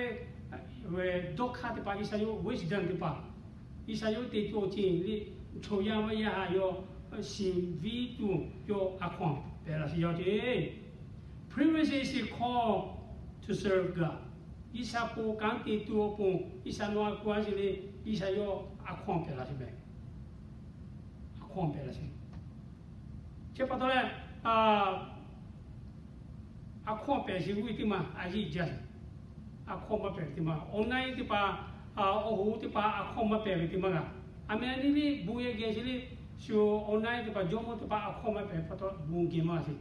ve dawˇ hk'aˇ teˇ hpaˍ, G'uiˬsha yawˇ wisdom teˇ hpaˍ, G'uiˬsha yawˇ te tuˬ awˬ ceuˬ le, chaw yaˇ maˇ yaˇ htaꞈ yawˇ shiˍ viˉ tuˬ yawˇ a hk'awˇ pehˬ laˬ sheˍ yaˇ-oˬ ce. Privilege is a call to serve God. G'uiˬsha pon kanˉ te tuˬ awˬ pon, G'uiˬsha nawˬ a hk'awˇ a sheˍ le, G'uiˬsha yawˇ a hk'awˇ pehˬ laˬ sheˍ mehˍ. A hk'awˇ pehˬ laˬ sheˍ. Chi pa taw leh, a hk'awˇ pehˬ sheˍ g'uˇ teˇ maˇ a yeˇ jaˇ sheˍ. A hk'awˇ maˇ pehˬ ve teˇ maˇ, awˬ na e teˇ hpaˍ, awˬ hoꞈ teˇ hpaˍ a hk'awˇ maˇ pehˬ ve teˇ maˇ g'a. A meh a nyi le bon yehˬ geh chi le, shu online teˇ hpaˍ jawˇmawˇ teˇ hpaˍ a hkawˇ maˇ pehˬ pa taw bon geh maˇ sheˍ.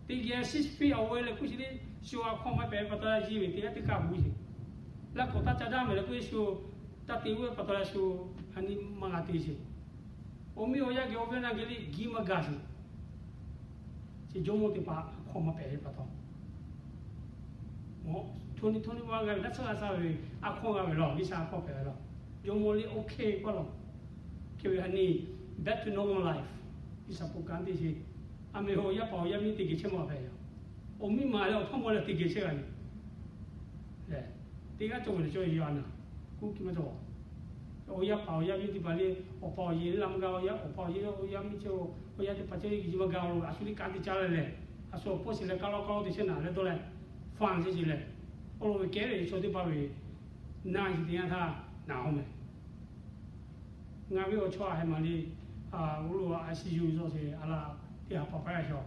Teˇ geh six feet away leh kuˇ chi le, shu a hkawˇ maˇ pehˬ pa taw yaˇ jiˇ ve teˇ g'aˇ teˇ kaˇ bon sheˍ. Laˇ k'awꞈ taˇ ca daˇ mehˍ leh kuˇ shu taˇ te g'uˇ pa taw leh shu a nyi maˇ g'a te sheˍ. Awˬ miˇ awˬ yaˇ geh awˬ viˉ awˬ nyi geh le giˇ maˇ gaˬ sheˍ. Chi jawˇmawˇ teˇ hpaˍ a hkawˇ maˇ pehˬ ve pa taw, tawˇ nyi tawˇ nyi maˇ g'a ve naˇ tsuhˇ g'a shaˇ ve, a hkawˇ g'a ve law, G'uiˬsha a hkawˇ pehˬ ve law. Jawˇmawˇ le OK k'oˆ law. Hk'e ve a nyi, back to normal life. G'uiˬsha bon kanˉ te sheˍ. A meh awˬ yaˇ paˍ awˬ yaˇ miˇ te geh chehˇ maˇ hpehꞈ yaˇ. Awˬ miˇ ma leh awˬ hpawˇ mawˇ leh te geh chehˇ g'a ve. Teˇ g'aˇ cawˬ ve lehˬ cawˬ ve yaˇ a naˍ, kuˇ kiˇ maˇ cawˬ. Awˬ yaˇ paˍ awˬ yaˇ miˇ teˇ hpaˍ le, awˬ pa awˬ yehˬ le laˇ maˇ gaˬ, awˬ yaˇ awˬ pa awˬ yehˬ awˬ yaˇ miˇ chehˇ, awˬ yaˇ teˇ hpaˍ chehˇ ve kiˇ maˇ gaˬ lo a shu le kanˉ te caˇ leh lehˬ, a shu awˬ hpawˇ shiˍ leh kaˇ lawˇ kaˇ lawˇ te chehˇ naˍ leh dawˇ leh, fanˬ chehˇ sheˍ leh, awˬ lawn ve kehˉ ve chaw teˇ hpaˍ ve naˬ shiˍ teˇ yanˇ htaˇ naˬ hawˇ mehˍ. Ngaˬ ve awˬ chawˇ a heh maˍ le, oˇ lo a ICU zawˇ sheˍ a laˇ teˇ ha pa pa yaˇ shaw,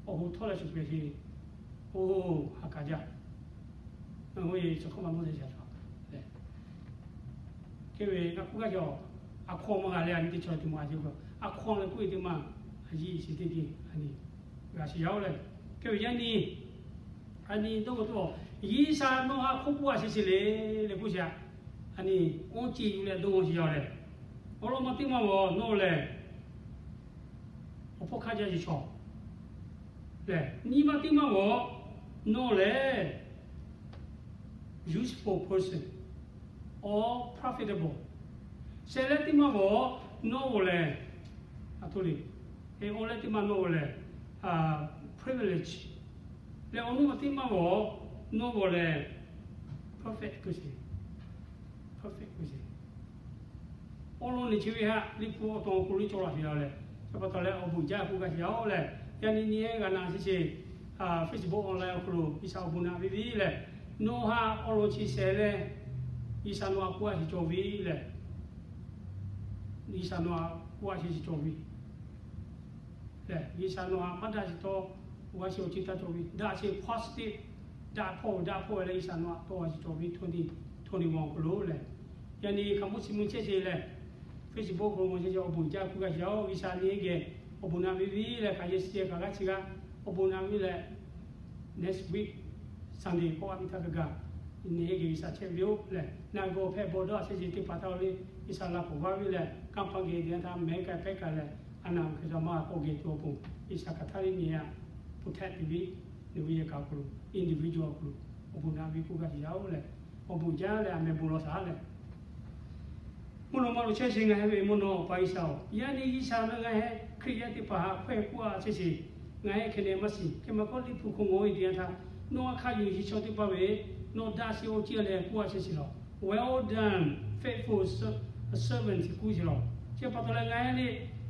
awˬ hoꞈ htawˇ leh shuˍ pehˍ sheˍ, oˇ ha kaˍ jaˇ. Ngaˬ hui chi hk'awˇ maˇ nawˇ sheˍ shaˍ shaˍ leh, hk'e ve ngaˬ kuˇ gaˇ cawˬ, a hkawˇ maˇ g'a leh a nyi teˇ chaw teˇ maˬ a yeˇ k'o, a hkawˇ leh kuˇ e teˇ maˬ a yeˇ shiˍ teˇ teˇ a nyi g'a shiˍ yaˇ oˬ leh, hk'e ve yaˇ nyi a nyi dawˇ g'a tuˬ, G'uiˬsha nawˬ ha hk'oˆ k'oˆ a sheˍ sheˍ le, leh k'oˆ sheˍ a. A nyi, oˇ ceˇ yuˬ leh dawˇ g'a shiˍ yaˇ leh, awˬ lawn maˇ teˇ maˇ g'awˬ nawˇ lehˬ, awˬ hpawˇ hk'aˇ jaˇ shiˍ chaw lehˬ, nyi ma teˇ maˇ g'awˬ nawˇ lehˬ, useful person or profitable. Shehˍ leh teˇ maˇ g'awˬ nawˇ g'awˬ lehˬ, a htoꞈ le, e awˬ leh teˇ maˇ nawˇ g'awˬ lehˬ, privilege. Leh awˬ nuˇ ma teˇ maˇ g'awˬ nawˇ g'awˬ lehˬ, perfect k'oˆ sheˍ, perfect k'oˆ sheˍ. Awˬ lawn nyi chi ve haꞈ Liꞈ hpu awˬ taw awˬ hk'aw lo cawˬ la sheˍ yaˇ oˬ leh, chi pa taw leh awˬ bon jaˇ k'oˆ gaˇ sheˍ yaˇ oˬ leh, yaˇ nyi nyi ehˉ g'a na sheˍ sheˍ, Facebook online awˬ hk'aw lo G'uiˬsha awˬ bon naꞈ ve ve lehˬ, nawˬ ha awˬ lawn chi shehˍ leh, G'uiˬsha nawˬ ha k'oˆ a sheˍ cawˬ ve lehˬ, G'uiˬsha nawˬ ha k'oˆ a sheˍ sheˍ cawˬ ve lehˬ, G'uiˬsha nawˬ ha maˇ daꞈ sheˍ tawˇ g'a sheˍ awˬ ceuˬ taˇ cawˬ ve, daꞈ sheˍ positive, daꞈ hpawˇ daꞈ hpawˇ ve leh G'uiˬsha nawˬ ha tawˇ g'a sheˍ cawˬ ve twenty twenty-one awˬ hk'aw lo lehˬ, yaˇ nyi hk'a mvuhˇ chi mvuhˇ chehˇ sheˍ leh, Facebook hk'aw lo mawˬ chehˇ sheˍ awˬ bon jaˇ k'oˆ gaˇ sheˍ yaˇ oˬ. G'uiˬsha nyi ehˉ geh awˬ bon naꞈ ve ve leh, hk'aˬ yehˬ shi ceh hk'aˬ g'aˇ chi g'aˇ awˬ bon naꞈ ve leh, next week Sunday k'awꞈ a miˇ htaˇ kaꞈ kaꞈ, nyi ehˉ geh G'uiˬsha chehˇ ve oˬ lehˬ, naˬ gawˬ hpehꞈ bawˬ dawˇ a chehˇ sheˍ teˇ hpaˍ htaˇ le, G'uiˬsha la k'oˍ vaˇ ve leh, kanˇ paˆ geh teˇ yanˇ htaˇ mehˉ k'ai hpehˇ k'ai leh, a naˍ awˬ hk'e shaˍ ma k'awꞈ geh tuˬ awˬ pon, G'uiˬsha hk'aˬ htaˇ le nyi a, protect tuˬ ve, nawˬ ve yehˬ kaꞈ awˬ hk'aw lo, individual awˬ hk'aw lo, awˬ bon naꞈ ve k'oˆ gaˇ sheˍ yaˇ oˬ lehˬ, awˬ bon jaˇ leh a meh bon lawˬ shaˍ lehˬ, mvuhˇ naw ma lo chehˇ sheˍ ngaˬ hui ve mvuhˇ naw Awˬ pa G'uiˬsha oˬ. Yaˇ nyi G'uiˬsha nawˬ ngaˬ hui Hkriꞈ yaˇ teˇ hpaˍ htaꞈ hkawehˇ k'oˆ a chehˇ sheˍ. Ngaˬ hui hk'e neh maˇ shiˍ. Hk'e maˇ k'oˆ Liꞈ hpu hk'aw mawˬ ve teˇ yanˇ htaˇ, nawˬ a hk'a yonˍ sheˍ chaw teˇ hpaˍ ve, nawˬ daꞈ sheˍ awˬ ceuˬ lehˬ k'oˆ a chehˇ sheˍ law. Well done, faithful servant k'oˆ sheˍ law. Chi pa taw leh ngaˬ hui le,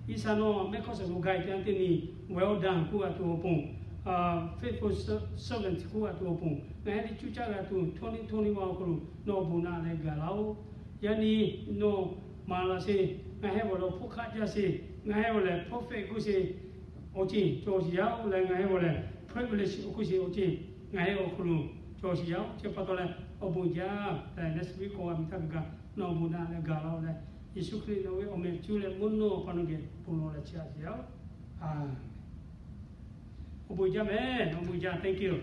G'uiˬsha nawˬ mehˆ hkawˇ suhˍ lo gaˬ teˇ yanˇ teˇ nyi, well done k'oˆ g'a tuˬ awˬ pon, faithful servant k'oˆ g'a tuˬ awˬ pon, ngaˬ hui le cuˇ caˇ g'a tuˬ twenty twenty-one awˬ hk'aw lo nawˬ awˬ bon naꞈ leh gaˬ laˇ oˬ. Yaˇ nyi nawˬ maˍ laˬ sheˍ, ngaˬ hui g'awˬ lehˬ hpawˇ hk'aˆ jaˇ sheˍ, ngaˬ hui g'awˬ lehˬ prophet k'oˆ sheˍ awˬ ceuˬ cawˬ sheˍ yaˇ oˬ leh, ngaˬ hui g'awˬ lehˬ privilege k'oˆ sheˍ awˬ ceuˬ ngaˬ hui awˬ hk'aw lo cawˬ sheˍ yaˇ oˬ. Chi pa taw leh awˬ bon jaˇ leh next week k'awꞈ g'a miˬ htaˇ kaꞈ kaꞈ nawˬ awˬ bon naꞈ leh gaˬ laˇ oˬ leh, Yeˍsuˆ Hkriꞈ nawˬ ve awˬ meh cuˇ leh mvuhˇ naw awˬ pa nawˬ geh bon lawˬ leh chehˇ a sheˍ yaˇ oˬ. A Awˬ bon jaˇ mehˍ, awˬ bon jaˇ, thank you.